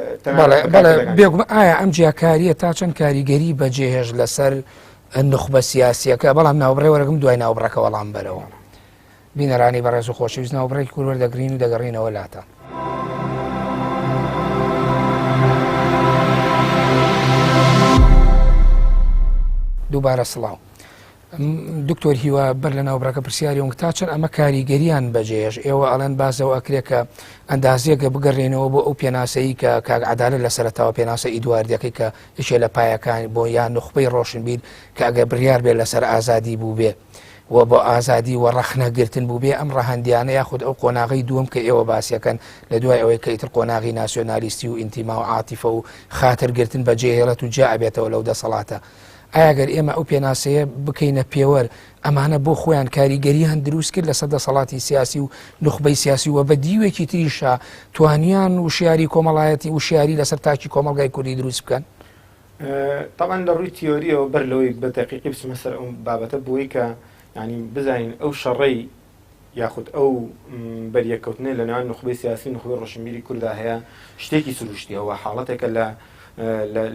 بێگومان ئایا ئەم جیاکاریە تا چەند کاریگەری بەجێهێشت لەسەر نوخبە سیاسیەکە بەڵام ناوبڕێ وەرەگم دوای ناوبڕەکە وەڵام بەرەوە. بینەرانی بەڕێز و خۆشەویست ناوبڕێکی کورت وەردەگرین و دەگەڕێینەوە لاتان. دووبارە سڵاو. دکتۆر هیوا بەر لە ناوبڕەکە پرسیاری وم تا چەند ئەمە کاریگەریان بەجێش ئێوە ئەڵێن بازەوە ئەکرێ کە ئەندازیەکە بگەڕێنەوە بۆ ئەو پێناسەیە کە کاک عدالە لە سەرتاوە پێناسە ئیدواردەکەی کە یەکێ لە پایەکان بۆ یان نوخبەی ڕۆشنبیر کە ئەگەر بڕیار بێ لەسەر ئازادی بوو بێ و بۆ ئازادی و ڕەخنە گرتن بووبێ ئەم ڕەهەندیانە یاخود ئەو قۆناغەی دووەم کە ئێوە باسیەکەن لە دوای ئەوەی کە ئیتر قۆناغی ناسیۆنالیستی و ئینتیما و عاتیفە و خاتر گرتن بە جێهێڵێت و جیا ئەبێتەوە لەو دەسەڵاتە ئایا گەر ئێمە ئەو پێناسەیە بکەینە پێوەر ئەمانە بۆ خۆیان کاریگەریان دروست کرد لەسەر دەسەڵاتی سیاسی و نوخبەی سیاسی و بە دیوێکی تریشا توانیان وشیاری کۆمەڵایەتی وشیاری لەسەر تاکی کۆمەڵگای کوردی دروست بکەن؟ تەبعەن لە ڕووی تیۆریەوە بەر لەوەی بە دەقیقی بچمە سەر ئەو بابەتە بۆی کە ینی بزانین ئەو شەڕەی یاخود ئەو بەریەککەوتنەی لە نێوان نوخبەی سیاسی و نوخبەی ڕۆشنبیری کوردا هەیە شتێکی سروشتیەوە حاڵەتێکە لە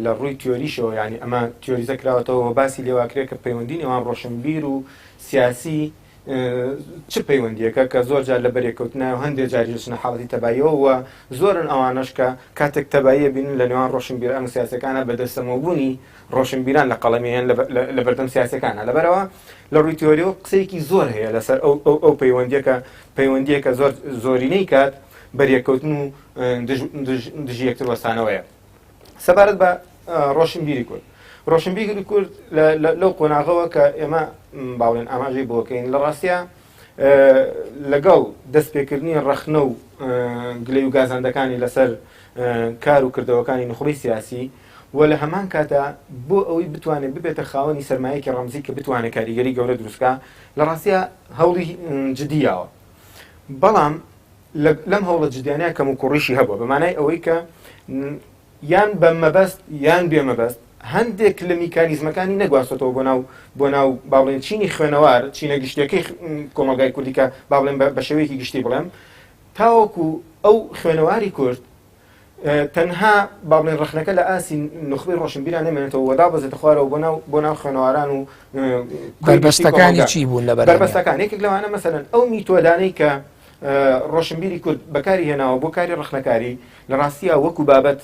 لە ڕووی تیۆریشەوە ینی ئەمە تیۆریزە کراوەتەوە باسی لێواکرێت کە پەیوەندی نێوان ڕۆشنبیر و سیاسی چ پەیوەندییەکە کە زۆر جار لە بەریەککەوتنایە و هەندێ جاریش دەچنە حاڵەتی تەباییەوە و زۆرن ئەوانەش کە کاتێک تەباییە بینن لە نێوان ڕۆشنبیران و سیاسیەکانا بە دەستەمۆبوونی ڕۆشنبیران لە قەڵەمیان لە بەردەم سیاسیەکانا لەبەرئەوە لە ڕووی تیۆریەوە قسەیەکی زۆر هەیە لەسەر ئەو ئەو ئەو پەیوەندیە کە پەیوەندیەکە زۆر زۆرینەی کات بەریەککەوتن و دژ دژ دژی یەکتر وەستانەوەیە. سەبارەت بە ڕۆشنبیری کورد ڕۆشنبیری کورد لەو قۆناغەوە کە ئێمە باڵێن ئاماژەی بۆکەین لە ڕاستە لەگەڵ دەستپێکردنی ڕەخنە و گلەی و گازاندەکانی لەسەر کار و کردەوەکانی نخبەی سیاسی و لە هەمان کاتا بۆ ئەوەی بتوانێت ببێتە خاوەنی سەرمایەکی ڕەمزی کە بتوانێت کاریگەری گەورە دروستکە لە ڕاستە هەوڵی جدیاوە بەڵام لەم هەوڵە جدیانە کەموکوڕیشی هەبووە بە مانای ئەوەی کە یان بە مەبەست یان بێ مەبەست هەندێک لە میکانیزمەکانی نەگواستۆتەوە بۆ ناو بۆ ناو با بڵێن چینی خوێنەوار چینە گشتیەکەی کۆمەڵگای کوردی کە با بڵێن بە شێوەیەکی گشتی بڵێم تاوەکو ئەو خوێنەواری کورد تەنها با بڵێن ڕەخنەکە لە ئاستی نوخبەی ڕۆشنبیران نەمێنێتەوە و دابەزێتە خوارەوە بۆ ناو بۆ ناو خوێنەواران و بەربەستەکانی چی بوون لە بەربەستەکان یەکێک لەوانە مەسەلەن ئەو میتۆدانەی کە ڕۆشنبیری کورد بەکاری هێناوە بۆ کاری ڕەخنەکاری لە ڕاستیە وەکو بابەت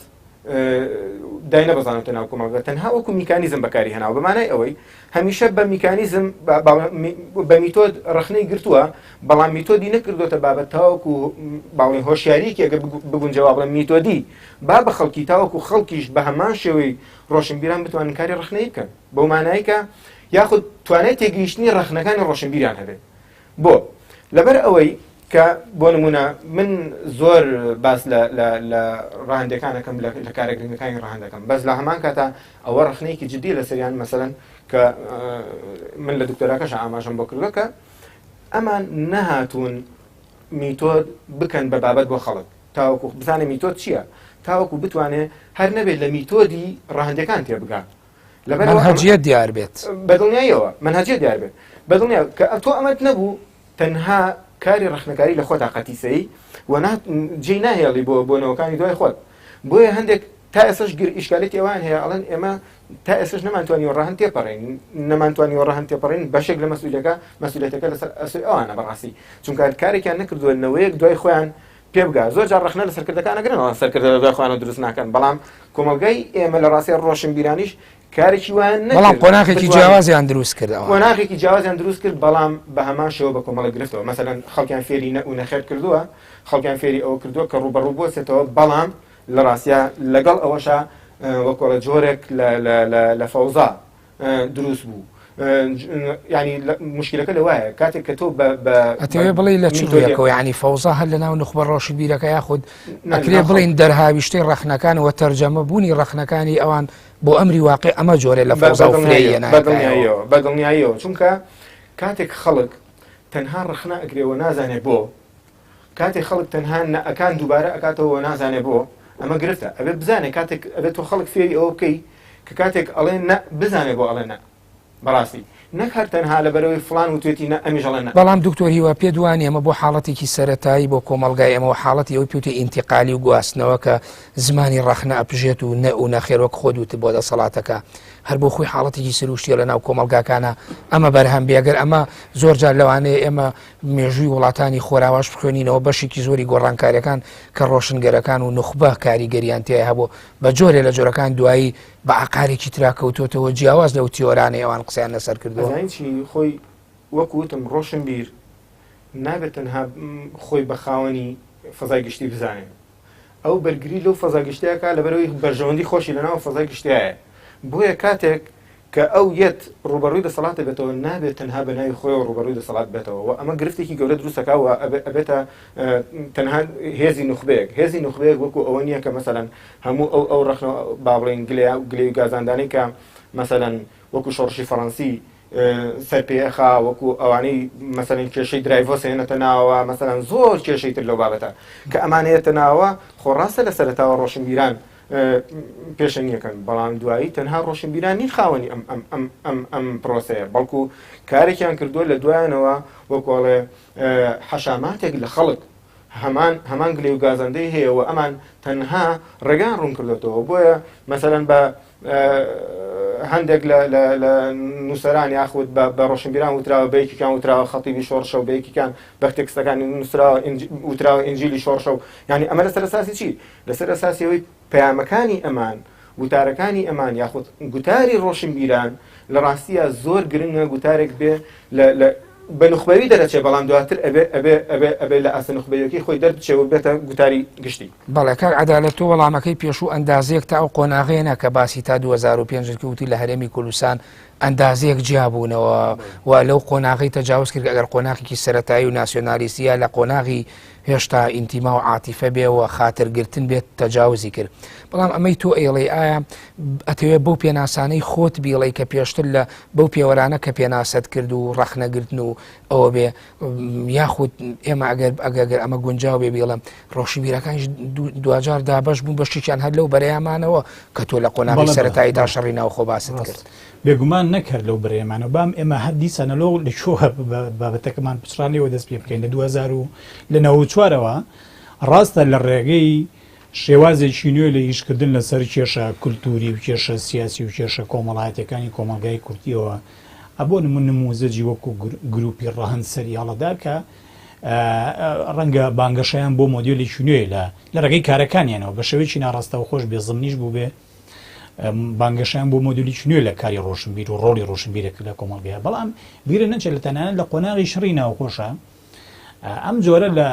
داینەبەزانێتە ناو کۆمەڵگە تەنها وەکو میکانیزم بەکاری هێناوە بە مانای ئەوەی هەمیشە بە میکانیزم بە میتۆد ڕەخنەی گرتووە بەڵام میتۆدی نەکردوتە بابەت تاوەکو باڵێن هۆشیاریەکی ئەگە بگونجێ وا بڵێم میتۆدی با بە خەڵکی تاوەکو خەڵکیش بە هەمان شێوەی ڕۆشنبیران بتوانن کاری ڕەخنەیی بکەن بەو مانایی کە یاخود توانای تێگەیشتنی ڕەخنەکانی ڕۆشنبیران هەبێت بۆ؟ لەبەر ئەوەی کە بۆ نموونە من زۆر باس لە لە لە ڕەهەندەکان ئەکەم لە لە کارە گرنگەکانی ڕەهەند ئەکەم بەس لە هەمان کاتا ئەوە ڕەخنەیەکی جدی لەسەریان مەسەلەن کە من لە دکتۆراکەش ئاماژەم بۆ کردووە کە ئەمان نەهاتوون میتۆد بکەن بە بابەت بۆ خەڵک تاوەکو بزانێ میتۆد چییە تاوەکو بتوانێ هەر نەبێت لە میتۆدی ڕەهەندەکان تێبگا لەبەر مەنهەجیەت دیار بێت. بەدڵنیاییەوە مەنهەجیەت دیار بێت. بەدڵنیا کە تۆ ئەمەت نەبوو تەنها کاری ڕەخنەکاری لە خۆتا قەتیسەی و جێی ناهێڵی بۆ بۆ نەوەکانی دوای خۆت. بۆیە هەندێک تا ئێستاش گر ئیشکالێتی ئەوان هەیە ئەڵێن ئێمە تا ئێستاش نەمانتوانیوە ڕەهەند تێپەڕین نەمانتوانیوە ڕەهەند تێپەڕین بەشێک لە مەسئولیەکە مەسئولیەتەکە لەسەر ئەسۆی ئەوانە بەڕاستی چونکە کارێکیان نەکردووە نەوەیەک دوای خۆیان پێ بگا زۆر جار ڕەخنە لە سەرکردەکان ئەگرن ئەڵێن سەرکردە لە دوای خۆیانەوە دروست ناکەن بەڵام کۆمەڵگای ئێمە لە ڕاستیا ڕۆشنبیرانیش کارێکی وایان نەکرد بەڵام قۆناغێکی بتوانن جیاوازیان دروست کرد ئەوان. قۆناغێکی جیاوازیان دروست کرد بەڵام بە هەمان شێوە بە کۆمەڵێک گرفتەوە مەسەلەن خەڵکیان فێری نە و نەخێر کردووە خەڵکیان فێری ئەوە کردووە کە ڕووبەڕوو بوەستێتەوە بەڵام لە ڕاستیا لەگەڵ ئەوەشا وەکۆڵە جۆرێک لە لە لە لە فەوزا دروست بوو ینی مشکلەکە لەوایە کاتێک کە تۆ ئەتەوێ بڵێ لە چ ڕوویەکەوە ینی فەوزا هەر لە ناو نوخبە ڕۆشنبیرەکە یاخود ئەکرێ بڵین دەرهاویشتەی ڕەخنەکان و تەرجەمە بوونی ڕەخنەکانی ئەوان بۆ ئەمری واقع ئەمە جۆرێ لە فەوزا و فرەیە بەدڵنیاییەوە بەدڵنیاییەوە چونکە کاتێک خەڵک تەنها ڕەخنە ئەگرێەوە نازانێ بۆ کاتێک خەڵک تەنها نەئەکان دووبارە ئەکاتەوە نازانێ بۆ ئەمە گرفتە ئەبێ بزانێ کاتێک ئەبێت تۆ خەڵک فێری ئەوە بکەی کە کاتێک ئەڵێ نە بزانێ بۆ ئەڵێ نە بەڕاستی نەک هەر تەنها لەبەرەوەی فلان وتێتی نە ئەمیش ئەڵێ نە. بەڵام دکتۆر هیوا پێت وانیە ئەمە بۆ حاڵەتێکی سەرەتایی بۆ کۆمەڵگای ئێمە و حاڵەتی ئەوەی پێوتێ ئینتیقالی و گواستنەوە کە زمانی ڕەخنە ئەپژێت و نە و نەخێر وەک خۆت وتت بۆ دەسەڵاتەکە هەر بۆ خۆی حاڵەتێکی سروشتیە لە ناو کۆمەڵگاکانە ئەمە بەرهەم بێ گەر ئەمە زۆر جار لەوانەیە ئێمە مێژووی وڵاتانی خۆراواش بخوێنینەوە بەشێکی زۆری گۆڕانکاریەکان کە ڕۆشنگەرەکان و نوخبە کاریگەریان تیا هەبوو بە جۆرێ لە جۆرەکان دوایی بە عقارێکی ترا کەوتۆتەوە جیاواز لەو تیۆرانەی ئەوان قسەیان لەسەر کردووە. ئەزانی چی خۆی وەک وتم ڕۆشنبیر نابێت تەنها خۆی بە خاوەنی فەزای گشتی بزانێ ئەو بەرگری لەو فەزا گشتیە کا لەبەرەوەی بەرژەوەندی خۆشی لەناو فەزای گشتیایە بۆیە کاتێک کە ئەو یەت ڕووبەڕووی دەسەڵات دەبێتەوە نابێت تەنها بە ناوی خۆیەوە ڕووبەڕووی دەسەڵات بێتەوە و ئەمە گرفتێکی گەورە دروست دەکات و ئەبێتە تەنها هێزی نوخبەیەک هێزی نوخبەیەک وەکو ئەوە نییە کە مەسەلەن هەموو ئەو ئەو ڕەخنە با بڵێین گلەیە گلەی و گازاندانەی کە مەسەلەن وەکو شۆڕشی فەڕەنسی سەرپێخا وەکو ئەوانەی مەسەلەن کێشەی درایڤۆس هێنێتە ناوە مەسەلەن زۆر کێشەی تر لەو بابەتە کە ئەمانەیەتە ناوە خۆ ڕاستە لە سەرەتاوە ڕۆشنبیران پێشەنگیەکەن، بەڵام دوایی تەنها ڕۆشنبیران نین خاوەنی ئەم ئەم ئەم ئەم ئەم پرۆسەیە، بەڵکو کارێکیان کردووە لە دوایانەوە وەکو ئەڵێ حەشاماتێک لە خەڵک هەمان هەمان گلەی و گازەندەی هەیە و ئەمان تەنها ڕێگان ڕوون کردوێتەوە بۆیە مەسەلەن بە هەندێک لە نووسەران یاخود بە ڕۆشنبیران وتراوە بە یەکێکیان وتراوە خەتیبی شۆڕشە و بە یەکێکیان بە تێکستەکانی نووسراوە وتراوە ئینجیلی شۆڕشە و یعنی ئەمە لەسەر ئەساسی چی لەسەر ئەساسی ئەوەی پەیامەکانی ئەمان، گوتارەکانی ئەمان یاخود گوتاری ڕۆشنبیران لە ڕاستیا زۆر گرنگە گوتارێک بێ لە لە بە نوخبەوی دەرەچێ بەڵام دواتر ئەبێ ئەبێ ئەبێ ئەبێ لە ئاستە نوخبەیەکەی خۆی دەربچێ و بێتە گوتاری گشتی. بەڵێ کاک عەدالەت تۆ وەڵامەکەی پێشوو ئەندازەیەک تا ئەو قۆناغەیە نا کە باسی تا 2005 کرد وتی لە هەرێمی کوردستان ئەندازەیەک جیابوونەوە و لەو قۆناغەی تەجاوز کرد ئەگەر قۆناغێکی سەرەتایی و ناسیۆنالیستیە لە قۆناغی هێشتا ئینتیما و عاتیفە بێ و خاتر گرتن بێت تەجاوزی کرد بەڵام ئەمەی تۆ ئەیڵێی ئایا ئەتەوێ بەو پێناسانەی خۆت بیڵێی کە پێشتر لە بەو پێوەرانە کە پێناسەت کرد و ڕەخنەگرتن و ئەوە بێ یاخود ئێمە ئەگەر ئەگەر ئەمە گونجاو بێ بیڵم ڕۆشنبیرەکانیش دواجار دابەش بوون بەشێکیان هەر لەو بەرەیامانەوە کە تۆ لە قۆناغی سەرەتاییدا شەڕی ناوخۆ باست کرد. بێگومان نەک هەر لەو بەرەیەمانەوە بام ئێمە هەر دیسانە لۆ لە کوێوە بابەتەکەمان پچڕانەوە دەست پێ بکەین لە 2000 و لە 94ەوە ڕاستە لە ڕێگەی شێوازێکی نوێ لە ئیشکردن لەسەر کێشە کولتووری و کێشە سیاسی و کێشە کۆمەڵایەتیەکانی کۆمەڵگای کوردیەوە بۆ نموونە نموزەجی وەکو گروپی ڕەهەند سەری هەڵەدا کە ڕەنگە بانگەشەیان بۆ مۆدێلێکی نوێ لە لە ڕێگەی کارەکانیانەوە بە شێوەیەکی ناڕاستەوخۆش بێ زمنیش بووبێ بانگەشەیان بۆ مۆدێلێکی نوێ لە کاری ڕۆشنبیر و ڕۆڵی ڕۆشنبیرێک لە کۆمەڵگەیە بەڵام بیرە نەچێت لە تەنانەت لە قۆناغی شەڕی ناوخۆشە ئەم جۆرە لە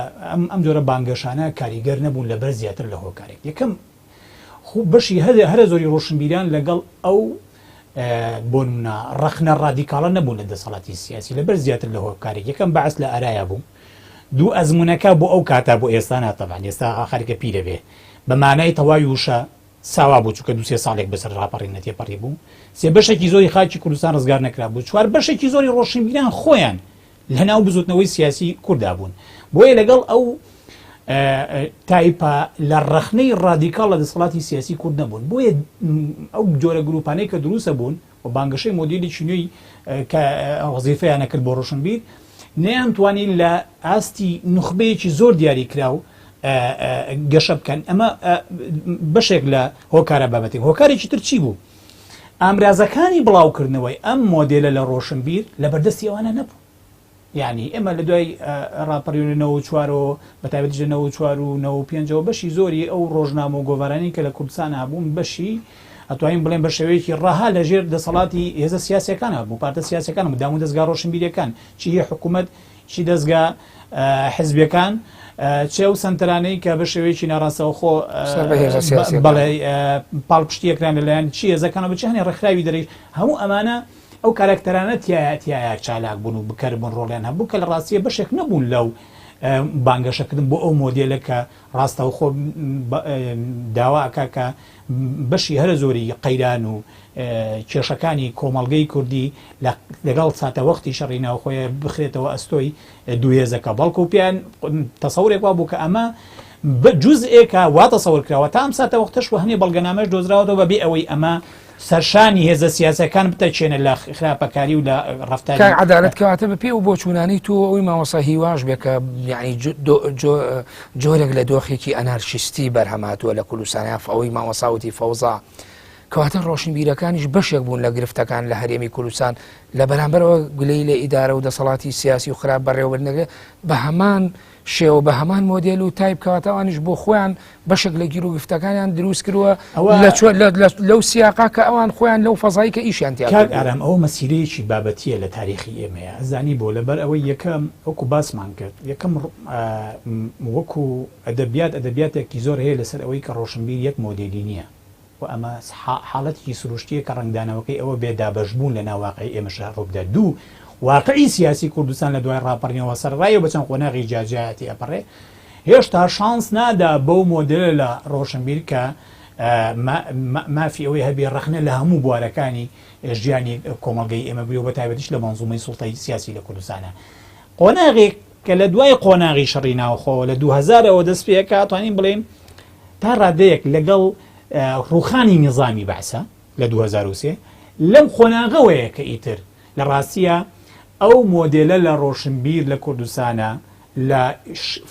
ئەم جۆرە بانگەشانە کاریگەر نەبوون لەبەر زیاتر لە هۆکارێک یەکەم خو بەشی هەرە زۆری ڕۆشنبیران لەگەڵ ئەو بۆنمونە ڕەخنە ڕادیکاڵە نەبوون لە دەسەڵاتی سیاسی لەبەر زیاتر لە هۆکارێک یەکەم بەعس لە ئارایا بوو دوو ئەزمونەکە بۆ ئەو کاتە بۆ ئێستا ناتەبان ئێستا خەرکە پیرە بێ بە مانای تەواوی وشە ساوا بوو چونکە دوو سێ ساڵێک بەسەر ڕاپەڕینە تێپەڕی بوو سێ بەشێکی زۆری خاکی کوردستان ڕزگار نەکرابوو چوار بەشێکی زۆری ڕۆشنبیران خۆیان لەناو بزوتنەوەی سیاسی کوردا بوون بۆیە لەگەڵ ئەو تایپە لە ڕەخنەی ڕادیکاڵ لە دەسەڵاتی سیاسی کورد نەبوون بۆیە ئەو جۆرە گروپانەی کە دروستە بوون و بانگەشەی مۆدیلێکی نوێی کە وەزیفەیانە کرد بۆ ڕۆشنبیر نەیانتوانی لە ئاستی نوخبەیەکی زۆر دیاریکراو گەشە بکەن ئەمە بەشێک لە هۆکارە بابەتی هۆکارێکی تر چی بوو ئامرازەکانی بڵاوکردنەوەی ئەم مۆدێلە لە ڕۆشنبیر لە بەردەستی ئەوانە نەبوو. یانی ئێمە لە دوای ڕاپەڕین لە 94ەوە بە تایبەتیش لە 94 و 95ەوە بەشی زۆری ئەو ڕۆژنامە و گۆڤارانەی کە لە کوردستان هەبوون بەشی ئەتوانین بڵێن بە شێوەیەکی ڕەها لە ژێر دەسەڵاتی هێزە سیاسیەکان هەبوو، پارتە سیاسیەکان بوو، دامودەزگا ڕۆشنبیریەکان، چی هی حکوومەت چی دەزگا حزبیەکان چ ئەو سەنتەرانەی کە بە شێوەیەکی ناڕاستەوخۆ بەڵێ پاڵپشتی ئەکران لەلایەن چی هێزەکانەوە چ هەنێ ڕێکخراوی دەرەی هەموو ئەمانە ئەو کاراکتەرانە تیایا تیایا چالاک بوون و بکەر بوون ڕۆڵیان هەبوو کە لە ڕاستیە بەشێک نەبوون لەو بانگەشەکردن بۆ ئەو مۆدێلە کە ڕاستەوخۆ داوا ئەکا کە بەشی هەرە زۆری قەیران و کێشەکانی کۆمەڵگەی کوردی لەگەڵ ساتەوەختی شەڕی ناوخۆیە بخرێتەوە ئەستۆی دوو هێزەکە، بەڵکو پێیان تەسەورێک وابوو کە ئەمە جوزئێکە وا تەسەور کراوە تا ئەم ساتەوەختەش و هەنێ بەڵگەنامەش دۆزراوەتەوە بەبێ ئەوەی ئەمە سەرشانی هێزە سیاسەکان بتەچێنە لە خراپەکاری و لە ڕەفتاری. کاک عەدالەت کەواتە بە پێی ئەو بۆچوونانەی تۆ ئەوەی مامۆستا هیواش بێ کە یعنی جۆرێک لە دۆخێکی ئەنارشیستی بەرهەم هاتووە لە کوردستان یا ئەوەی مامۆستا وتی فەوزا کەواتە ڕۆشنبیرەکانیش بەشێک بوون لە گرفتەکان لە هەرێمی کوردستان لە بەرامبەرەوە گلەی لە ئیدارە و دەسەڵاتی سیاسی و خراپ بەڕێوەبردنەکە بە هەمان شێوە بە هەمان مۆدێل و تایپ کەواتە ئەوانیش بۆ خۆیان بەشێک لە گیر و گرفتەکانیان دروست کردووە لەو سیاقا کە ئەوان خۆیان لەو فەزای کە ئیشیان تیا کاک ئارام ئەوە مەسیرەیەکی بابەتیە لە تاریخی ئێمەیە ئەزانی بۆ لەبەر ئەوەی یەکەم وەکو باسمان کرد یەکەم وەکو ئەدەبیات ئەدەبیاتێکی زۆر هەیە لەسەر ئەوەی کە ڕۆشنبیر یەک مۆدێلی نییە و ئەمە حاڵەتێکی سروشتییە کە ڕەنگدانەوەکەی ئەوە بێ دابەشبوون لە ناو واقعی ئێمەشا ڕووبدا. دوو، واقعی سیاسی کوردستان لە دوای ڕاپەڕینەوە سەرەڕای ئەوە بە چەند قۆناغی جیاجیایا تێئەپەڕێ، هێشتا شانس نادا بەو مۆدێلە لە ڕۆشنبیر کە مافی ئەوەی هەبێ ڕەخنە لە هەموو بوارەکانی ژیانی کۆمەڵگەی ئێمە بگرێ و بە تایبەتیش لە مەنزومەی سوڵتەی سیاسی لە کوردستانا. قۆناغێک کە لە دوای قۆناغی شەڕی ناوخۆوە لە 2000 ەوە دەست پێ ئەکا ئەتوانین بڵێین تا ڕادەیەک لەگەڵ ڕووخانی نیزامی بەعسە لە 2003 لەم قۆناغەوەیە کە ئیتر لە ڕاستییا ئەو مۆدێلە لە ڕۆشنبیر لە کوردستانا لە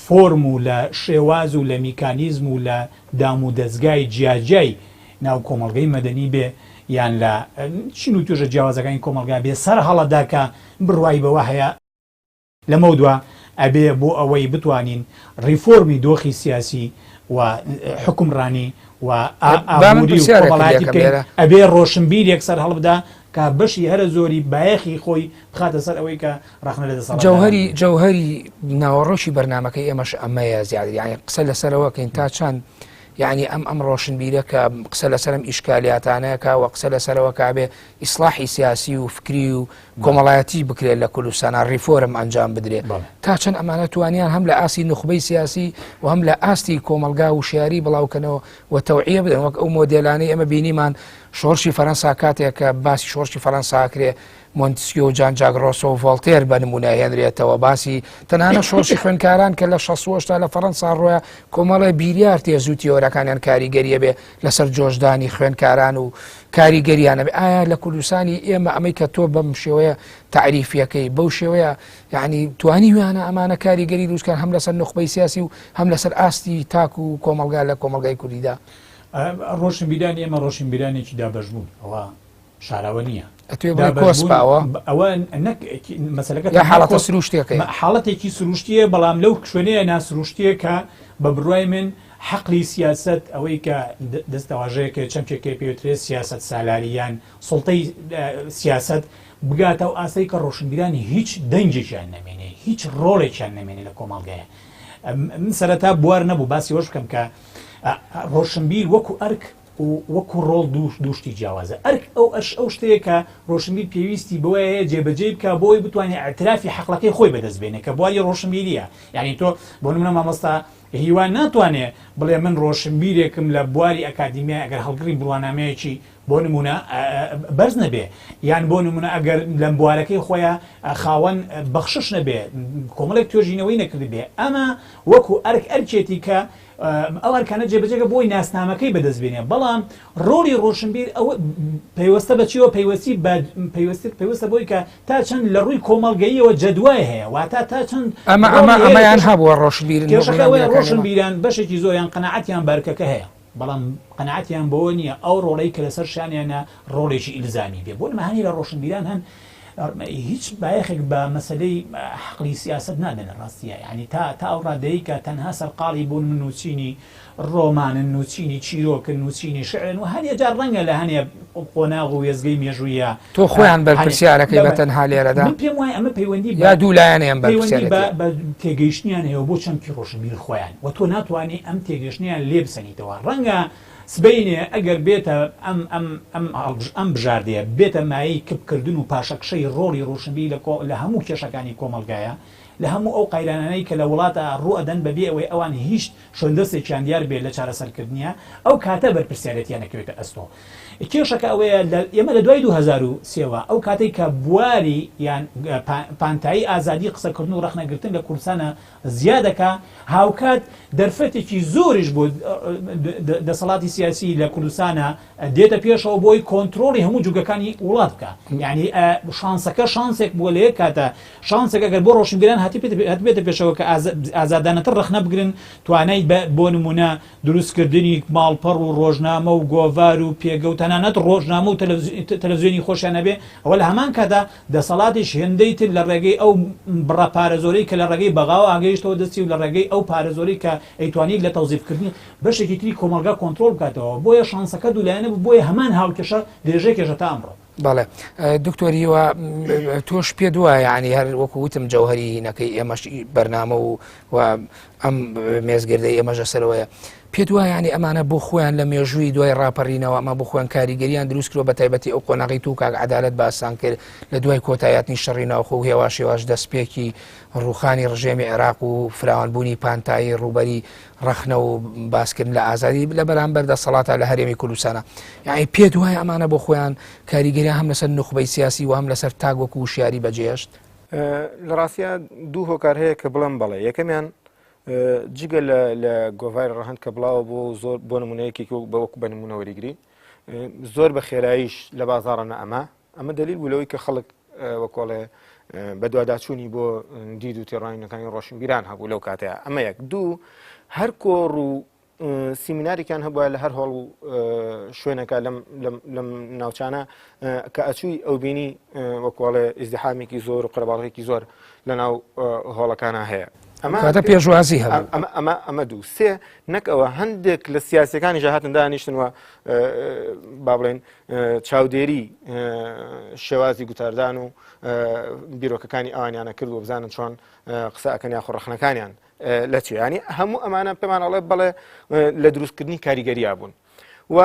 فۆرم و لە شێواز و لە میکانیزم و لە دام و دەزگای جیاجیای ناو کۆمەڵگەی مەدەنی بێ یان لە چین و توێژە جیاوازەکانی کۆمەڵگا بێ سەر هەڵەدا کە بڕوای بەوە هەیە لەمەودوا ئەبێ بۆ ئەوەی بتوانین ڕیفۆرمی دۆخی سیاسی و حوکمڕانی و با من ئابووری و پرسیارێکت کۆمەڵایەتی لێکەم بکەین، لێرە. ئەبێ ڕۆشنبیرێک سەرهەڵبدا کە بەشی هەرە زۆری بایەخی خۆی بخاتە سەر ئەوەی کە ڕەخنە لە دەسەڵاتداران جەوهەری بگرێت. جەوهەری ناوەڕۆکی بەرنامەکەی ئێمەش ئەمەیە زیاتر یانی قسە لەسەرەوە کەین تا چەند یانی ئەم ئەم ڕۆشنبیرە کە قسە لەسەر ئەم ئیشکالیاتانە کا و قسە لەسەرەوە کابێ ئیسلاحی سیاسی و فکری و کۆمەڵایەتی بکرێت لە کوردستانا ڕیفۆرم ئەنجام بدرێت تا چەند ئەمانە توانیان هەم لە ئاستی نوخبەی سیاسی و هەم لە ئاستی کۆمەڵگا وشیاری بڵاوکەنەوە و تەوعیە بدەن وەک ئەو مۆدێلانەی ئێمە بینیمان شۆڕشی فەرەنسا کاتێک کە باسی شۆڕشی فەرەنسا کرێ مۆنتسکیۆ و جان جاک ڕۆسۆ و ڤۆڵتێر بە نموونە هێنرێتەوە، باسی تەنانەت شۆڕشی خوێندکاران کە لە 68 لە فەڕەنسا ڕۆیە، کۆمەڵێ بیریار تێز و تیۆرەکانیان کاریگەریە بێ لەسەر جۆشدانی خوێندکاران و کاریگەریانە بێ. ئایا لە کوردستانی ئێمە ئەمەی کە تۆ بەم شێوەیە تەعریفیەکەی بەو شێوەیە یعنی توانیویانە ئەمانە کاریگەری دروستکەن هەم لەسەر نوخبەی سیاسی و هەم لەسەر ئاستی تاک و کۆمەڵگا لە کۆمەڵگای کوردیدا؟ ڕۆشنبیرانی ئێمە ڕۆشنبیرانێکی دابەشبوون، ئەوە شاراوە نییە. ئەتوێ بڵێی کۆسپاوە؟ ئەوە نەک مەسەلەکە یا حاڵەتە سروشتیەکەیە؟ حاڵەتێکی سروشتیە، بەڵام لەو شوێنەیە ناسروشتیە کە بە بڕوای من حەقلی سیاسەت ئەوەی کە دەستەواژەیەکە چەمکێکەیە پێوترێت سیاسەت سالاری یان سوڵتەی سیاسەت بگاتە ئەو ئاستەی کە ڕۆشنبیران هیچ دەنگێکیان نەمێنێ هیچ ڕۆڵێکیان نەمێنێ لە کۆمەڵگایە. من سەرەتا بوار نەبوو باسی وەش بکەم کە ڕۆشنبیر وەکو ئەرک و وەکو ڕۆڵ دوو شتی جیاوازە. ئەرک ئەو ئەش ئەو شتەیە کە ڕۆشنبیر پێویستی بەوەیە هەیە جێبەجێی بکا بۆ ئەوەی بتوانێ ئیعترافی حەقڵەکەی خۆی بەدەست بێنێ کە بواری ڕۆشنبیرییە. یانی تۆ بۆ نموونە مامۆستا هیوا ناتوانێ بڵێ من ڕۆشنبیرێکم لە بواری ئەکادیمیای ئەگەر هەڵگری بڕوانامەیەکی بۆ نموونە بەرز نەبێ یان بۆ نموونە ئەگەر لەم بوارەکەی خۆیا خاوەن بەخشش نەبێ کۆمەڵێک توێژینەوەی نەکردبێ ئەمە وەکو ئەرک ئەرکێتی کە ئەو ئەرکانە جێبەجێکە بۆی ناسنامەکەی بەدەست بێنێ، بەڵام ڕۆڵی ڕۆشنبیر ئەوە پەیوەستە بە چیەوە پەیوەستی بە پەیوەستی پەیوەستە بۆی کە تا چەند لە ڕووی کۆمەڵگەییەوە جەدوای هەیە واتە تا چەند ئەمە ئەمە ڕۆڵی هەیە لە ئەمەیان کێشە هەبووە ڕۆشنبیرن کێشەکە ئەوەیە ڕووناکبیرەکانی ئێمە. ڕۆشنبیران بەشێکی زۆریان قەناعەتیان بە ئەرکەکە هەیە بەڵام قەناعەتیان بەوە نییە ئەو ڕۆڵەی کە لەسەر شانیانە ڕۆڵێکی ئیلزامی بێ بۆ نمە هەنێ لە ڕۆشنبیران هەن هیچ بایەخێک بە مەسەلەی حەقلی سیاسەت نادەن لە ڕاستیا یانی تا تا ئەو ڕادەیەی کە تەنها سەرقاڵی بوون من نووسینی ڕۆمانن نووسینی چیرۆکن نووسینی شعرن و هەنێ جار ڕەنگە لە هەنێ قۆناغ و وێستگەی مێژوویە تۆ خۆیان هەنێ بەرپرسیارەکەی بە بە تەنها لێرەدا من پێم وایە ئەمە پەیوەندی بە یا دوو لایەنەی ئەم پەیوەندی بە بەرپرسیارەتیە؟ بە تێگەیشتنیان هەیە بۆ چەمکی ڕۆشنبیر خۆیان و تۆ ناتوانی ئەم تێگەیشتنیان لێ بسەنیتەوە ڕەنگە سبەینێ ئەگەر بێتە ئەم ئەم ئەم ئەم بژاردەیە بێتە مایەی کپ کردن و پاشەکشەی ڕۆڵی ڕۆشنبیری لە کۆ لە هەموو کێشەکانی کۆمەڵگایە لە هەموو ئەو قەیرانانەی کە لە وڵاتا ڕوو ئەدەن بە بێ ئەوەی ئەوان هیچ شوێندەستێکیان دیار بێ لە چارەسەر کردنیا ئەو کاتە بەرپرسیارێتیان ئەکەوێتە ئەستۆ کێشەکە ئەوەیە لە ئێمە لە دوای 2003 وە ئەو کاتەی کە بواری یان پانتایی ئازادی قسەکردن و ڕەخنەگرتن لە کوردستانا زیادەکا، هاوکات دەرفەتێکی زۆریش بۆ دەسەڵاتی سیاسی لە کوردستانا دێتە پێشەوە بۆی کۆنترۆڵی هەموو جوگەکانی وڵات بکا. یانی شانسەکە شانسێک بووە لە یەک کاتا شانسێک ئەگەر بۆ ڕۆشنبیران هاتبێتە پێشەوە کە ئازادانەتر ڕەخنە بگرن توانای بۆ نمونە دروستکردنی ماڵپەڕ و ڕۆژنامە و گۆڤار و پێگە و تەنانەت ڕۆژنامە و تەلەفزیۆنی خۆشیان هەبێ، ئەوە لە هەمان کاتدا دەسەڵاتیش هێندەی تر لە ڕێگەی ئەو بڕە پارە زۆرەی کە لە ڕێگەی بەغاوە گەیشتەوە دەستی و لە ڕێگەی ئەو پارە زۆرەی کە ئەیتوانی لە تەوزیفکردنی بەشێکی تری کۆمەڵگا کۆنترۆڵ بکاتەوە، بۆیە شانسەکە دوولایەنە بوو، بۆیە هەمان هاوکێشە درێژەی کێشا تا ئەمڕۆ. بەڵێ دکتۆر هیوا تۆش پێت وایە یعنی هەر وەکو وتم جەوهری هینەکەی ئێمەش بەرنامە و و ئەم مێزگردەی ئێمەش لەسەرەوەیە پێت وایە یعنی ئەمانە بۆ خۆیان لە مێژووی دوای ڕاپەڕینەوە ئەمە بۆ خۆیان کاریگەریان دروست کردوە بە تایبەتی ئەو قۆناغی تو کاک عەدالەت باسان کرد لە دوای کۆتایاتنی شەڕی ناوخۆ و هێواش هێواش دەستپێکی ڕوخانی ڕژێمی عێراق و فراوانبوونی پانتایی ڕووبەری ڕەخنە و باسکردن لە ئازادی لە بەرامبەر دەسەڵاتە لە هەرێمی کوردستانە یعنی پێت وایە ئەمانە بۆ خۆیان کاریگەریان هەم لەسەر نوخبەی سیاسی و هەم لەسەر تاک وەکو وشیاری بەجێهێشت؟ لە ڕاستیا دوو هۆکار هەیە کە بڵێم بەڵێ یەکەمیان جگە لە گۆڤاری ڕەهەند کە بڵاوە بۆ زۆر بۆ نمونەیەکی بە وەکو بە نمونە وەریگری زۆر بە خێراییش لە بازاڕە نە ئەمە ئەمە دلیل بوو لەوەی کە خەڵک وەکۆڵێ بەدواداچوونی بۆ دید و تێڕوانینەکانی ڕۆشنبیران هەبوو لەو کاتەیە ئەمە یەک دوو هەر کۆڕ و سیمینارێکیان هەبووە لە هەر هۆڵ و شوێنەکە لەم ناوچانە کە ئەچووی ئەو بینی وەکۆڵێ ئیزدحامێکی زۆر و قەرەباڵغێکی زۆر لە ناو هۆڵەکانە هەیە. ئەمە پێشوازی هەبوو ئەمە ئەمە ئەمە دوو سێ نەک ئەوە هەندێک لە سیاسەکانی هاتن دانیشتن و با بڵێن چاودێری شێوازی گوتاردان و بیرۆکەکانی ئەوانیانە کرد و بزانن چۆن قسە ئەکەن یاخۆ ڕەخنەکانیان لە چی ینی هەموو ئەمانە پێمان ئەڵێ بەڵێ لە دروستکردنی کاریگەریا بوون و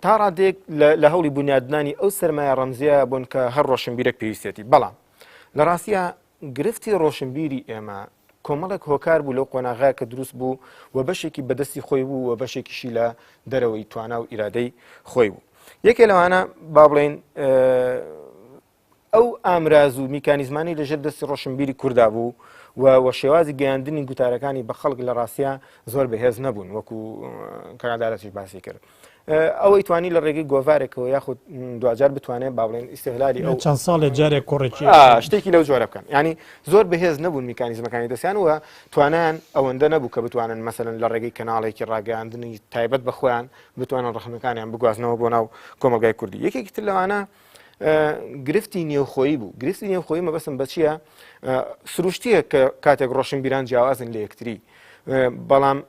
تا ڕادێک لە هەوڵی بنیادنانی ئەو سەرمایە ڕەمزیە بوون کە هەر ڕۆشنبیرێک پێویستێتی بەڵام لە ڕاستە گرفتی ڕۆشنبیری ئێمە کۆمەڵێک هۆکار بوو لەو قۆناغە کە دروست بوو و بەشێکی بەدەستی خۆی بوو و بەشێکیشی لە دەرەوەی توانا و ئیرادەی خۆی بوو یەکێ لەوانە با بڵێین. ئەو ئامراز و میکانیزمانەی لەژێر دەستی ڕۆشنبیری کوردا بوو و وە شێوازی گەیاندنی گوتارەکانی بە خەڵک لە ڕاستیا زۆر بەهێز نەبوون وەکو کاک عەدالەتیش باسی کرد. ئەوەی توانی لە ڕێگەی گۆڤارێکەوە یاخود دواجار بتوانێت با بڵێن ئیستغلالی ئەو چەند ساڵێ جارێک کۆڕێکی شتێکی لەو جۆرە بکەن ینی زۆر بەهێز نەبوون میکانیزمەکانی دەستیان و توانیان ئەوەندە نەبوو کە بتوانن مەسەلەن لە ڕێگەی کەناڵێکی ڕاگەیاندنی تایبەت بە خۆیان بتوانن ڕەخنەکانیان بگوازنەوە بۆ ناو کۆمەڵگای کوردی یەکێکی تر لەوانە گرفتی نێوخۆیی بوو گرفتی نێوخۆیی مەبەستم بە چییە سروشتیە کە کاتێک ڕۆشنبیران جیاوازن لە یەکتری بەڵام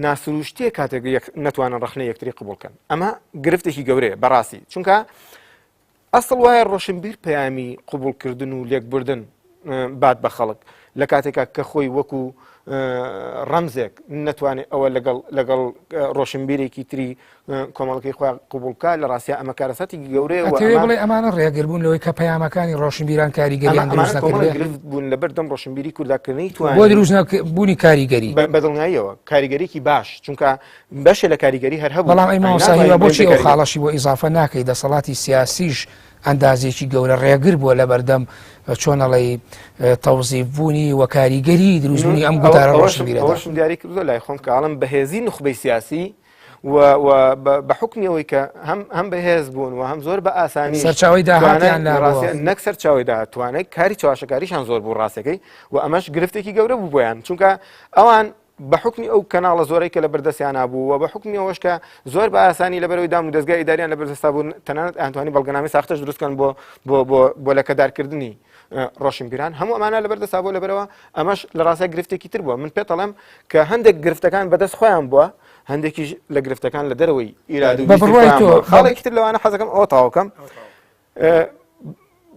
ناسروشتیە کاتێک نەتوانن ڕەخنە یەکتری قبولکەن ئەمە گرفتێکی گەورەیە بەڕاستی چونکە ئەسڵ وایە ڕۆشنبیر پەیامی قبوڵکردن و لێکبردن بات بە خەڵک لە کاتێکا کە خۆی وەکو ڕەمزێک نەتوانێت ئەوە لەگەڵ لەگەڵ ڕۆشنبیرێکی تری کۆمەڵەکەی خۆیان قبوڵ بکات لە ڕاستیا ئەمە کارەساتی گەورەیە و ئەتەوێ بڵێ ئەمانە ڕێگر بوون لەوەی کە پەیامەکانی ڕۆشنبیران کاریگەریان دروست نەکردبێ؟ گرفت بوون لە بەردەم ڕۆشنبیری کوردا کە نەیتوانی بۆ دروست بوونی کاریگەری بە دڵنیاییەوە کاریگەریکی باش چونکە بەشێ لە کاریگەری هەر هەبوو بەڵام ئەی مامۆستا هیوا بۆچی ئەو خاڵەشی بۆ ئیزافە ناکەی دەسەڵاتی سیاسیش ئەندازێکی گەورە ڕێگر بووە لە بەردەم چۆن ئەڵێی تەوزیف بوونی و کاریگەری دروستبوونی ئەم گوتارە ڕۆشنبیرەدا. ئەوەشم دیاری کردووە لای خۆم کە ئەڵێم بەهێزی نوخبەی سیاسی و بە حوکمی ئەوەی کە هەم هەم بەهێز بوون و هەم زۆر بە ئاسانی سەرچاوەی داهاتیان لابووە نەک سەرچاوەی داهات توانای کاری چەواشەکاریشان زۆر بوو ڕاستەکەی و ئەمەش گرفتێکی گەورە بوو بۆیان چونکە ئەوان بە حوکمی ئەو کەناڵە زۆرەی کە لە بەردەستیانا بوو و بە حوکمی ئەوەش کە زۆر بە ئاسانی لەبەرەوەی دام و دەزگای ئیداریان لە بەردەستا بوون تەنانەت ئەیانتوانی بەڵگەنامەی ساختەش دروست کەن بۆ بۆ بۆ بۆ لەکەدارکردنی ڕۆشنبیران هەموو ئەمانە لە بەردەستا بوو لەبەرەوە ئەمەش لە ڕاستیا گرفتێکی تر بووە من پێت ئەڵێم کە هەندێک گرفتەکان بەدەست خۆیان بووە هەندێکیش لە گرفتەکان لە دەرەوەی ئیرادە و بە ویستی بڕوای خۆیان تۆ بووە خاڵێکی تر لەوانە حەزەکەم ئەوە تەواو کەم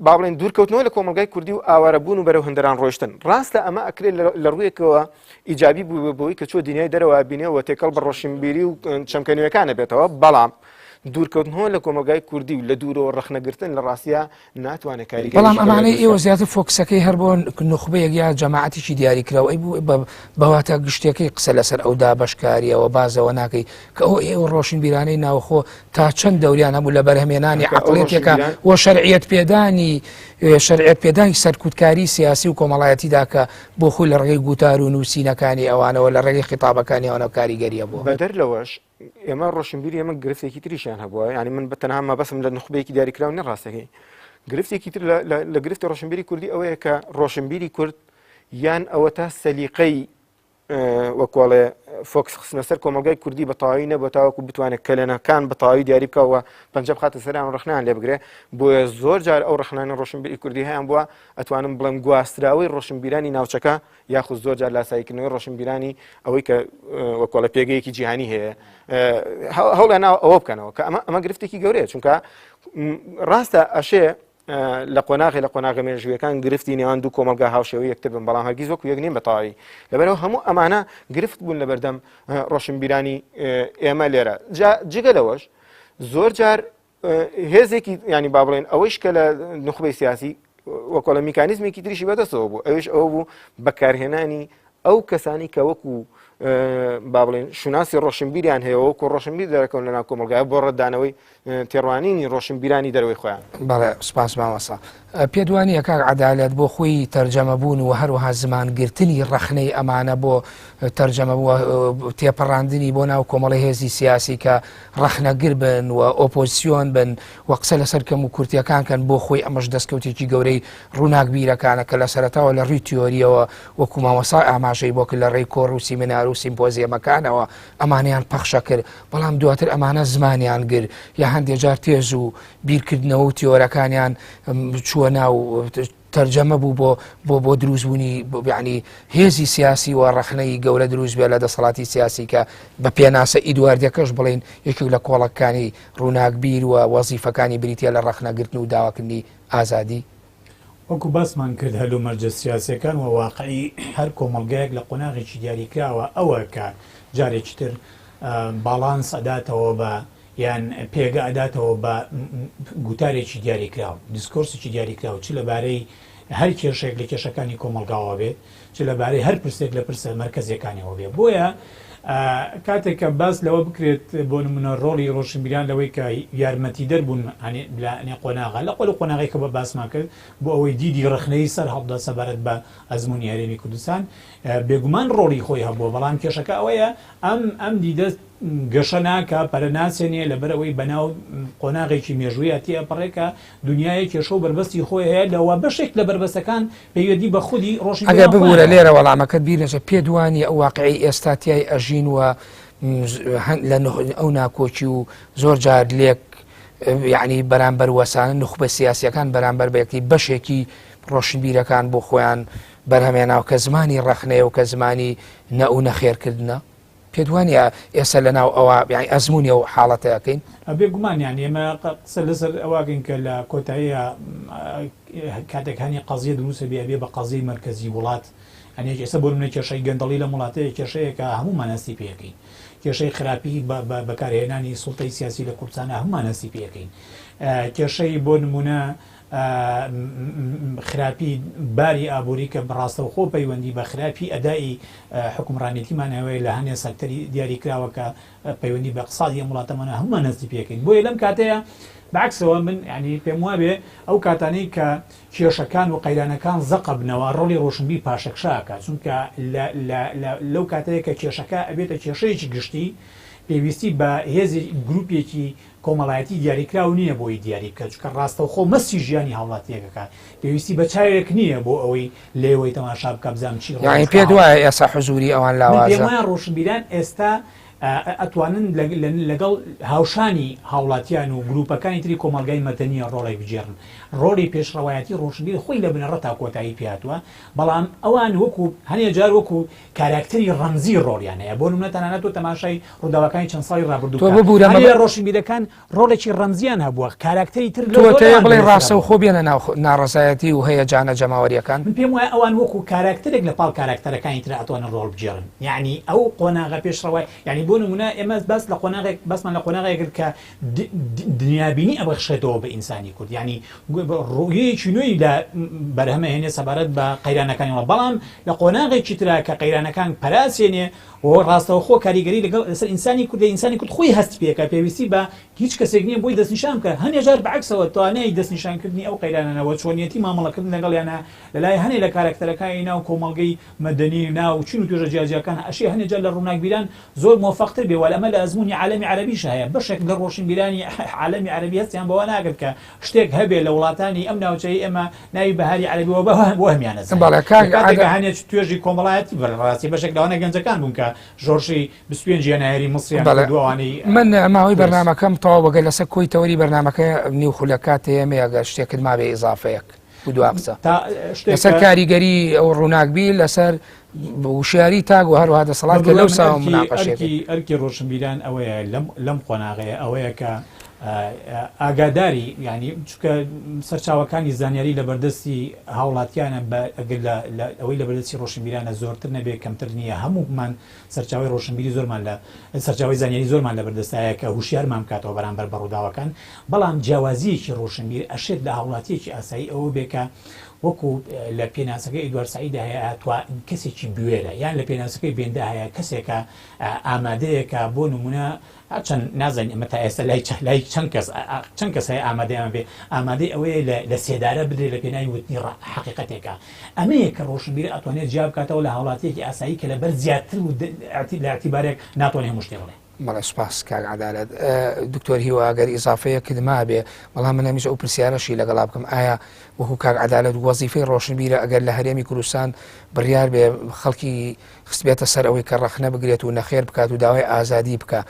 با بڵێن دوورکەوتنەوە لە کۆمەڵگای کوردی و ئاوارەبوون و بەرەو هەندەران ڕۆشتن ڕاستە ئەمە ئەکرێت لە ڕوویەکەوە ئیجابی بوو بۆی کە چۆ دنیای دەرەوە بینەوە تێکەڵ بە ڕۆشنبیری و چەمکە نوێەکانە بێتەوە بەڵام دوورکەوتنەوە لە کۆمەلگای کوردی و لە دوورەوە ڕەخنەگرتن لە ڕاستە ناتوانێت کاریگەری بەڵام ئەمانەی ئێوە زیاتر فۆکسەکەی هەر بۆ نوخبەیەک یا جەماعەتێکی دیاریکراو ئەی بوو بە واتا گشتیەکەی قسە لەسەر ئەو دابەشکاریەوە بازەوە ناکەی کە ئەو ئێوە ڕۆشنبیرانەی ناوخۆ تا چەند دەوریان هەبوو لە بەرهەمێنانی عقلێتێکە و شەرعیەت پێدانی شەرعیەت پێدانی سەرکوتکاری سیاسی و کۆمەڵایەتیدا کە بۆ خۆی لە ڕێگەی گوتار و نووسینەکانی ئەوانەوە لە ڕێگەی خیتابەکانی ئەوانەوە کاریگەریە بووە. بەدەر لەوەش ئێمە ڕۆشنبیری ئێمە گرفتێکی تریشیان هەبووە یعنی من بە تەنها مەبەستم لە نوخبەیەکی دیاریکراو نیە ڕاستەکەی گرفتێکی تر لە گرفتی ڕۆشنبیری کوردی ئەوەیە کە ڕۆشنبیری کورد یان ئەوە تا سەلیقەی وەکۆڵێ فۆکس خستنە سەر کۆمەلگای کوردی بە تەواوی نەبوو تاوەکو بتوانێت کەلێنەکان بە تەواوی دیاری بکەوە پەنجە بخاتە سەریان و ڕخنیان لێ بگرێ بۆیە زۆر جار ئەو ڕخنانی ڕۆشنبیری کوردی هەیان بووە ئەتوانم بڵێم گواستراوەی ڕۆشنبیرانی ناوچەکە یاخود زۆر جار لاساییکردنەوەی ڕۆشنبیرانی ئەوەی کە وەکۆڵە پێگەیەکی جیهانی هەیە هەوڵیان ناوە ئەوە بکەنەوە کە ئەمە ئەمە گرفتێکی گەورەیە چونکە ڕاستە ئەشێ لە قۆناغی لە قۆناغە مێژوویەکان گرفتی نێوان دوو کۆمەلگا هاوشێوە یەکتر بن بەڵام هەرگیز وەکو یەک نین بە تەواوی لەبەرەوە هەموو ئەمانە گرفت بوون لە بەردەم ڕۆشنبیرانی ئێمە لێرە جگە لەوەش زۆر جار هێزێکی ینی با بڵێن ئەوەیش کە لە نوخبەی سیاسی وەکۆڵە میکانیزمێکی تریشی بەدەستەوە بوو ئەوش ئەوە بوو بەکارهێنانی ئەو کەسانی کە وەکو با بڵێن شوناسی ڕۆشنبیریان هەیە وەکو ڕۆشنبیر دەرەکەون لە ناو کۆمەڵگای بۆ ڕەتدانەوەی تێڕوانینی ڕۆشنبیرانی دەرەوەی خۆیان. بەڵێ سوپاس مامۆستا. پێت وا نییە کاک عەدالەت بۆ خۆی تەرجەمە بوون و هەروەها زمان گرتنی ڕەخنەی ئەمانە بۆ تەرجەمە و تێپەڕاندنی بۆ ناو کۆمەڵی هێزی سیاسی کە ڕەخنەگر بن و ئۆپۆزسیۆن بن و قسە لەسەر کەم و کورتیەکان کەن بۆ خۆی ئەمەش دەستکەوتێکی گەورەی ڕووناکبیرەکانە کە لە سەرەتاوە لە ڕووی تیۆریەوە وەکو مامۆستا ئاماژەی بۆ کرد لە ڕێی کۆڕ و سیمینار و سیمپۆزیەمەکانەوە ئەمانەیان پەخشە کرد بەڵام دواتر ئەمانە زمانیان گر یا هەندێ جار تێز و بیرکردنەوە و تیۆرەکانیان چووە ناو تەرجەمە بوو بۆ بۆ بۆ دروستبوونی یعنی هێزی سیاسی و ڕەخنەی گەورە دروست بێ لە دەسەڵاتی سیاسی کە بە پێناسە ئیدواردەکەش بڵین یەکێک لە کۆڵەکانی ڕووناکبیر و وەزیفەکانی بریتە لە ڕەخنەگرتن و داواکردنی ئازادی. وەکو باسمان کرد هەلومەرجە سیاسیەکان و واقعی هەر کۆمەڵگایەک لە قۆناغێکی دیاریکراوە ئەوە کە جارێکی تر باڵانس ئەداتەوە بە یان پێگە ئەداتەوە بە گوتارێکی دیاریکراو، دیسکۆرسێکی دیاریکراو چ لەبارەی. هەر کێشەیەک لە کێشەکانی کۆمەڵگاوە بێت، چ لەبارەی هەر پرسێک لە پرسە مەرکەزیەکانیەوە بێ. بۆیە کاتێک کە باس لەوە بکرێت بۆ نمونە ڕۆڵی ڕۆشنبیران لەوەی کە یارمەتیدەر بوون لە نێ قۆناغە لە قۆل قۆناغی کە بە باسمان کرد بۆ ئەوەی دیدی ڕەخنەیی سەر هەڵبدا سەبارەت بە ئەزموونی هەرێمی کوردستان بێگومان ڕۆڵی خۆی هەبووە بەڵام کێشەکە ئەوەیە ئەم ئەم دیدە گەشە ناکا، پەرە ناسێنێ، لەبەر ئەوەی بەناو قۆناغێکی مێژووییا تێئەپەڕێ کە دونیایەک کێشە و بەربەستی خۆی هەیە، لەوە بەشێک لە بەربەستەکان پەیوەندی بە خودی ئەگەر ڕۆشنبیران ببورە خۆیانەوە. لێرە وەڵامەکەت بیر نەچێت، پێت وا نییە ئەو واقیعەی ئێستا تیای ئەژین و لە ئەو ناکۆکی و زۆر جار لێک یەعنی بەرامبەر وەسانە نوخبە سیاسییەکان بەرامبەر بە یەکتری بەشێکی ڕۆشنبیرەکان بۆ خۆیان بەرهەمێناوە کە زمانی ڕەخنەیە و کە زمانی نە و نەخێرکردنە؟ پێت وانیە ئێستا لەناو ئەوە یانی ئەزموونی ئەو حاڵەتە ئەکەین؟ بێ گومان یانی ئێمە قسە لەسەر ئەوە ئەکەین کە لە کۆتاییا کاتێک هەنی قەزیە دروست ئەبێ ئەبێ بە قەزیەی مەرکەزی وڵات یانی ئێستا بۆ نمونە کێشەی گەندەڵی لەم وڵاتەیە کێشەیەکە هەموومان هەستی پێ ئەکەین کێشەی خراپی بەکارهێنانی سوڵتەی سیاسی لە کوردستانە هەموومان هەستی پێ ئەکەین کێشەی بۆ نمونە خراپی باری ئابووری کە ڕاستەوخۆ پەیوەندی بە خراپی ئەدائی حوکمڕانێتیمان هەیە لە هەنێ سەکتەری دیاریکراوە کە پەیوەندی بە اقتصادی ئەم وڵاتەمانە هەموومان هەستی پێکەین بۆیە لەم کاتەیە بەعکسەوە من یعنی پێم وابێ ئەو کاتانەی کە کێشەکان و قەیرانەکان زەقەبنەوە ڕۆڵی ڕۆشنبیر پاشەکشە ئەکات چونکە لەو کاتەیە کە کێشەکە ئەبێتە کێشەیەکی گشتی پێویستی بە هێزی گروپێکی کۆمەڵایەتی دیاریکراو نییە بۆی دیاری بکات، چونکە ڕاستەوخۆ مەستی ژیانی هاوڵاتییەک ئەکات، پێویستی بە چاوێک نییە بۆ ئەوەی لێوەی تەماشا بکات بزانم چی ڕوو یانی پێت وایە ئێستا حزووری ئەوان من پێم لاوازە؟ وایە ڕۆشنبیران ئێستا ئەتوانن لەگەڵ هاوشانی هاوڵاتیان و گروپەکانی تری کۆمەڵگای مەدەنییە ڕۆڵێک بگێڕن. ڕۆڵی پێشڕەوایەتی ڕۆشنبیر خۆی لە بنەڕەتا کۆتایی پێهاتووە، بەڵام ئەوان وەکو هەنێ جار وەکو کاراکتەری ڕەمزی ڕۆڵیان هەیە، بۆ نمونە تەنانەت تۆ تەماشای ڕووداوەکانی چەند ساڵی ڕابردوو تۆ بکە، ببورە هەنێ مەبە لە ڕۆشنبیرەکان ڕۆڵێکی ڕەمزیان هەبووە، کاراکتەری تر تۆ لەو تەوێ لەوان بڵێی بەهێزتر هەبووە. ڕاستەوخۆ بێنە ناو ناڕەزایەتی و هەیەجانە جەماوەرییەکان؟ من پێم وایە ئەوان وەکو کاراکتەرێک لە پاڵ کاراکتەرەکانی ترا ئەتوانن ڕۆڵ بگێڕن، یەعنی ئەو قۆناغە پێشڕەوای، یەعنی بۆ نمونە ئێمە باس لە قۆناغێک باسمان لە قۆناغێک کرد کە دنیابینی ئەبەخشێتەوە بە ئینسانی کورد یانی ڕوئیەیەکی نوێی لە بەرهەمەهێنێ سەبارەت بە قەیرانەکانی وڵات بەڵام لە قۆناغێکی ترا کە قەیرانەکان پەراسێنێ و ڕاستەوخۆ کاریگەری لەگەڵ لەسەر ئینسانی کورد ئینسانی کورد خۆی هەست پێکە پێویستی بە هیچ کەسێک نییە بۆی دەستنیشان بکە هەنێ جار بەعکسەوە توانای دەستنیشانکردنی ئەو قەیرانانەوە چۆنیەتی مامەڵەکردن لەگەڵیانە لەلای هەنێ لە کارەکتەرەکانی ناو کۆمەڵگەی مەدەنی ناو چین و توێژە جیاجیاکان ئەشێ هەنێ جار لە ڕووناکبیران زۆر مۆفەقتر بێ وە ئەمە لە ئەزموونی عالەمی عەرەبیشا هەیە بەشێک لە ڕۆشنبیرانی عالەمی عەرەبی هەستیان بەوە ناکرد کە شتێک هەبێ لە وڵاتانی ئەم ناوچەی ئێمە ناوی بەهاری عەرەبی وە بە وەهمیان ئەزانی بەڵێ لە کاک کاتێکا عادل. هەنێ توێژی کۆمەڵایەتی بە ڕاستی بەشێک لەوانە گەنجەکان بوون کە شۆڕشی 25 یەنایەری میسریان بەڵێ کرد و ئەوانەی من ماوەی تونس. بەرنامەکەم تەواو بەگەر لەسەر کۆی تەوەری بەرنامەکە نیو خولەک کات هەیە مەیە گەر شتێکت مابێ ئیزافەیەک. و دوا قسە لەسەر کاریگەری ئەو ڕووناکبیر لەسەر وشیاری تاک و هەروەها دەسەڵات کە لەو ساوە مناقەشەکەی. ئەرکی ڕۆشنبیران ئەوەیە لەم قۆناغەیە ئەوەیە کە ئاگاداری یعنی چونکە سەرچاوەکانی زانیاری لە بەردەستی هاوڵاتیانە بە ئەگەر لە ئەوەی لە بەردەستی ڕۆشنبیرانە زۆرتر نەبێ کەمتر نییە هەموومان سەرچاوەی ڕۆشنبیری زۆرمان لە سەرچاوەی زانیاری زۆرمان لە بەردەستایە کە هوشیارمان بکاتەوە بەرامبەر بە ڕووداوەکان، بەڵام جیاوازییەکی ڕۆشنبیر ئەشێت لە هاوڵاتییەکی ئاسایی ئەوە بێ کە وەکو لە پێناسەکەی ئیدوارد سەعیدا هەیە توا کەسێکی بوێرە یان لە پێناسەکەی بێندا هەیە کەسێکە ئامادەیە کە بۆ نمونە هەرچەند نازانین ئەمە تا ئێستا لای لای چەند کەس چەند کەس هەیە ئامادەی ئەمە بێ ئامادەی ئەوەیە لە لە سێدارە بدرێ لە پێناوی وتنی ڕا حەقیقەتێکا ئەمەیە کە ڕۆشنبیر ئەتوانێت جیا بکاتەوە لە هاوڵاتیەکی ئاسایی کە لەبەر زیاتر و لە ئیعتیبارێک ناتوانێت هەموو شتێ بڵێ. بەڵێ سوپاس کاک عەدالەت. دکتۆر هیوا ئەگەر ئیزافەیەکت مابێ بەڵام من هەمیشە ئەو پرسیارەشی لەگەڵا بکەم ئایا وەکو کاک عەدالەت وەزیفەی ڕۆشنبیرە ئەگەر لە هەرێمی کوردستان بڕیار بێ خەڵکی خستبێتە سەر ئەوەی کە ڕەخنە بگرێت و نەخێر بکات و داوای ئازادی بکا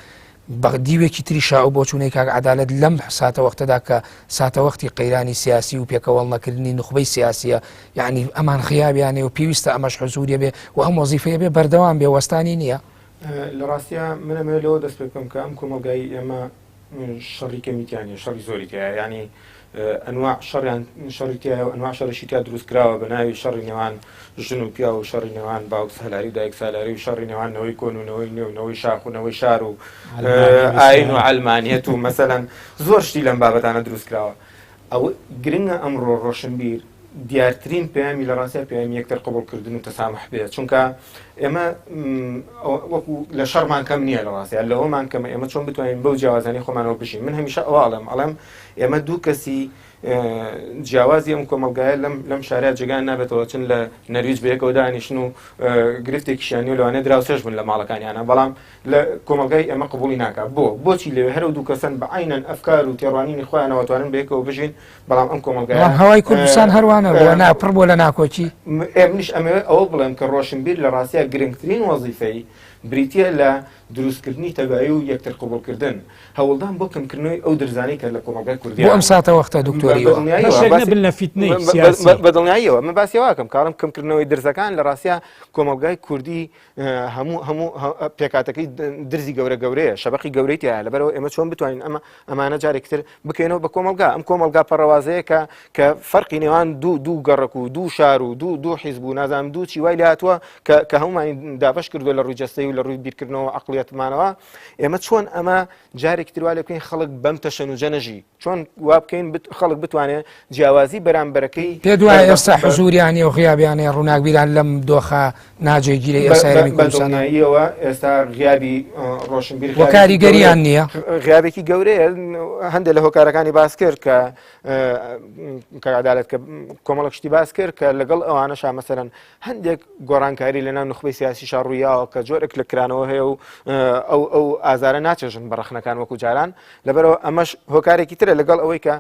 بە دیوێکی تریشا ئەو بۆچوونەی کاک عەدالەت لەم ساتەوەختەدا کە ساتەوەختی قەیرانی سیاسی و پێکەوەڵنەکردنی نوخبەی سیاسیە یعنی ئەمان غیابیانێ و پێویستە ئەمەش حزوریە بێ و ئەم وەزیفەیە بێ بەردەوام بێ وەستانی نییە. لە ڕاستیا من ئەمەوێت لەوە دەست پێ بکەم کە ئەم کۆمەڵگای ئێمە شەڕی کەمی تیا نیە شەڕی زۆری تیایە یعنی ئەنواع شەڕیان شەڕی تیایە و ئەنواع شەڕیشی تیا دروست کراوە بە ناوی شەڕی نێوان ژن و پیاو و شەڕی نێوان باوک سالاری و دایک سالاری و شەڕی نێوان نەوەی کۆن و نەوەی نوێ و نەوەی شاخ و نەوەی شار و ئاین و عەلمانیەت و مەسەلەن زۆر شتی لەم بابەتانە دروست کراوە ئەوە گرنگە ئەمڕۆ ڕۆشنبیر دیارترین پەیامی لە ڕاستیا پەیامی یەکتر قبوڵکردن و تەسامح بێت چونکە ئێمە وەکو لە شەڕمان کەم نییە لە ڕاستیا لەوەمان کەمە ئێمە چۆن بتوانین بەو جیاوازانی خۆمانەوە بژین من هەمیشە ئەوە ئەڵێم ئەڵێم ئێمە دوو کەسی جیاوازی ئەم کۆمەڵگایە لەم لەم شارە جێگان نابێتەوە چن لە نەرویج بەیەکەوە دانیشن و گرفتێکیشیان نیە لەوانەیە دراوسێش بن لە ماڵەکانیانە بەڵام لە کۆمەڵگای ئێمە قبوڵی ناکات بۆ بۆچی لەوێ هەرو دوو کەسەن بە عینەن ئەفکار و تێڕوانینی خۆیانەوە توانن بەیەکەوە بژین بەڵام ئەم کۆمەڵگایە بەڵام هەوای کوردستان هەروانە بووە نا پڕ بووە لە ناکۆکی. ئێ منیش ئەمەوێت ئەوە بڵێم کە ڕۆشنبیر لە ڕاستیا گرنگترین وەزیفەی بریتییە لە دروستکردنی تەبایی و یەکتر قبوڵکردن، هەوڵدان بۆ کەمکردنەوەی ئەو درزانەی کە لە کۆمەڵگای کوردیا بۆ ئەم ساتەوەختە دکتۆر هیوا. بەشێک نەبن لە فیتنەی سیاسی. بە دڵنیاییەوە من باسی ئەوە ئەکەم کە ئەڵێم کەمکردنەوەی درزەکان لە ڕاستیا کۆمەڵگای کوردی هەموو هەموو پێکاتەکەی درزی گەورە گەورەیە شەبقی گەورەی تایە لەبەرەوە ئێمە چۆن بتوانین ئەمە ئەمانە جارێکتر بکەینەوە بە کۆمەلگا ئەم کۆمەلگا پەڕەوازەیە کە کە فەرقی نێوان دوو دوو گەڕک و دوو شار و دوو دوو حیزب و نازانم دوو چی وای لاتوە کە کە هەمومانی دابش کردووە لە ڕووی جەستەی و لە ڕووی بیرکردنەوە عقلیەتمانەوە ئێمە چۆن ئەمە جارێکی تر وا لێ بکەین خەڵک بەم تەشەنوجە نەژی چۆن وا بکەین خەڵک بتوانێت جیاوازی بەرامبەرەکەی پێت وایە ئێستا حزوریان و غیابیان هەیە ڕووناکبیران لەم دۆخە ناجێگیرەی ئێستا هەرێمی کوردستانە؟ بەدڵنیاییەوە ئێستا غیابی ڕۆشنبیر و کاریگەریان نییە؟ غیابێکی گەورەیە هەندێک لە هۆکارەکانی باس کرد کە کە عدالت کە کۆمەڵک شتی باس کرد کە لەگەڵ ئەوانەشا مەسەرەن هەندێک گۆڕانکاری لەناو نوخبەی سیاسیشا ڕوویاوە کە جۆرێک لە کرانەوە هەیە و ئەو ئەو ئازارە ناچێژن بە ڕەخنەکان وەکو جاران لەبەرەوە ئەمەش هۆکارێکی ترە لەگەڵ ئەوەی کە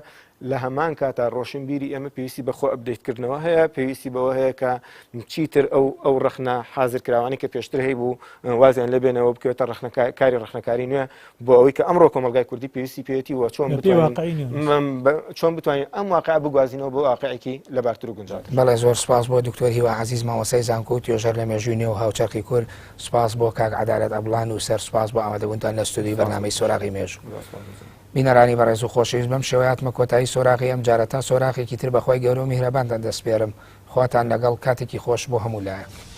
لە هەمان کاتا ڕۆشنبیری ئێمە پێویستی بە خۆ ئەپدەیتکردنەوە هەیە پێویستی بەوە هەیە کە چیتر ئەو ئەو ڕەخنە حازرکراوانی کە پێشتر هەیبوو وازیان لێبێنەوە بکەوێتە ڕەخنەکاری ڕەخنەکاری نوێ بۆ ئەوەی کە ئەمڕۆ کۆمەڵگای کوردی پێویستی پێیەتی و چۆن چۆن بتوانین ئەم واقع بگوازینەوە بۆ واقعێکی لەبارتر و گونجاوتر. بەڵێ زۆر سوپاس بۆ دکتۆر هیوا عەزیز مامۆستای زانکۆ و توێژەر لە مێژووی نوێ و هاوچەرخی کورد، سوپاس بۆ کاک عەدالەت ئەبڵا نووسەر، سوپاس بۆ ئامادەبوونتان لە ستۆدیۆی بەرنامەی سۆراغی مێژوو. بینەرانی بەڕێز و خۆشەویست بەم شێوەیە هاتمە کۆتایی سۆراغی ئەم جارە تا سۆراغێکی تر بە خوای گەورە و میهرەبانتان دەسپێرم خواتان لەگەڵ کاتێکی خۆش بۆ هەموو لایەک.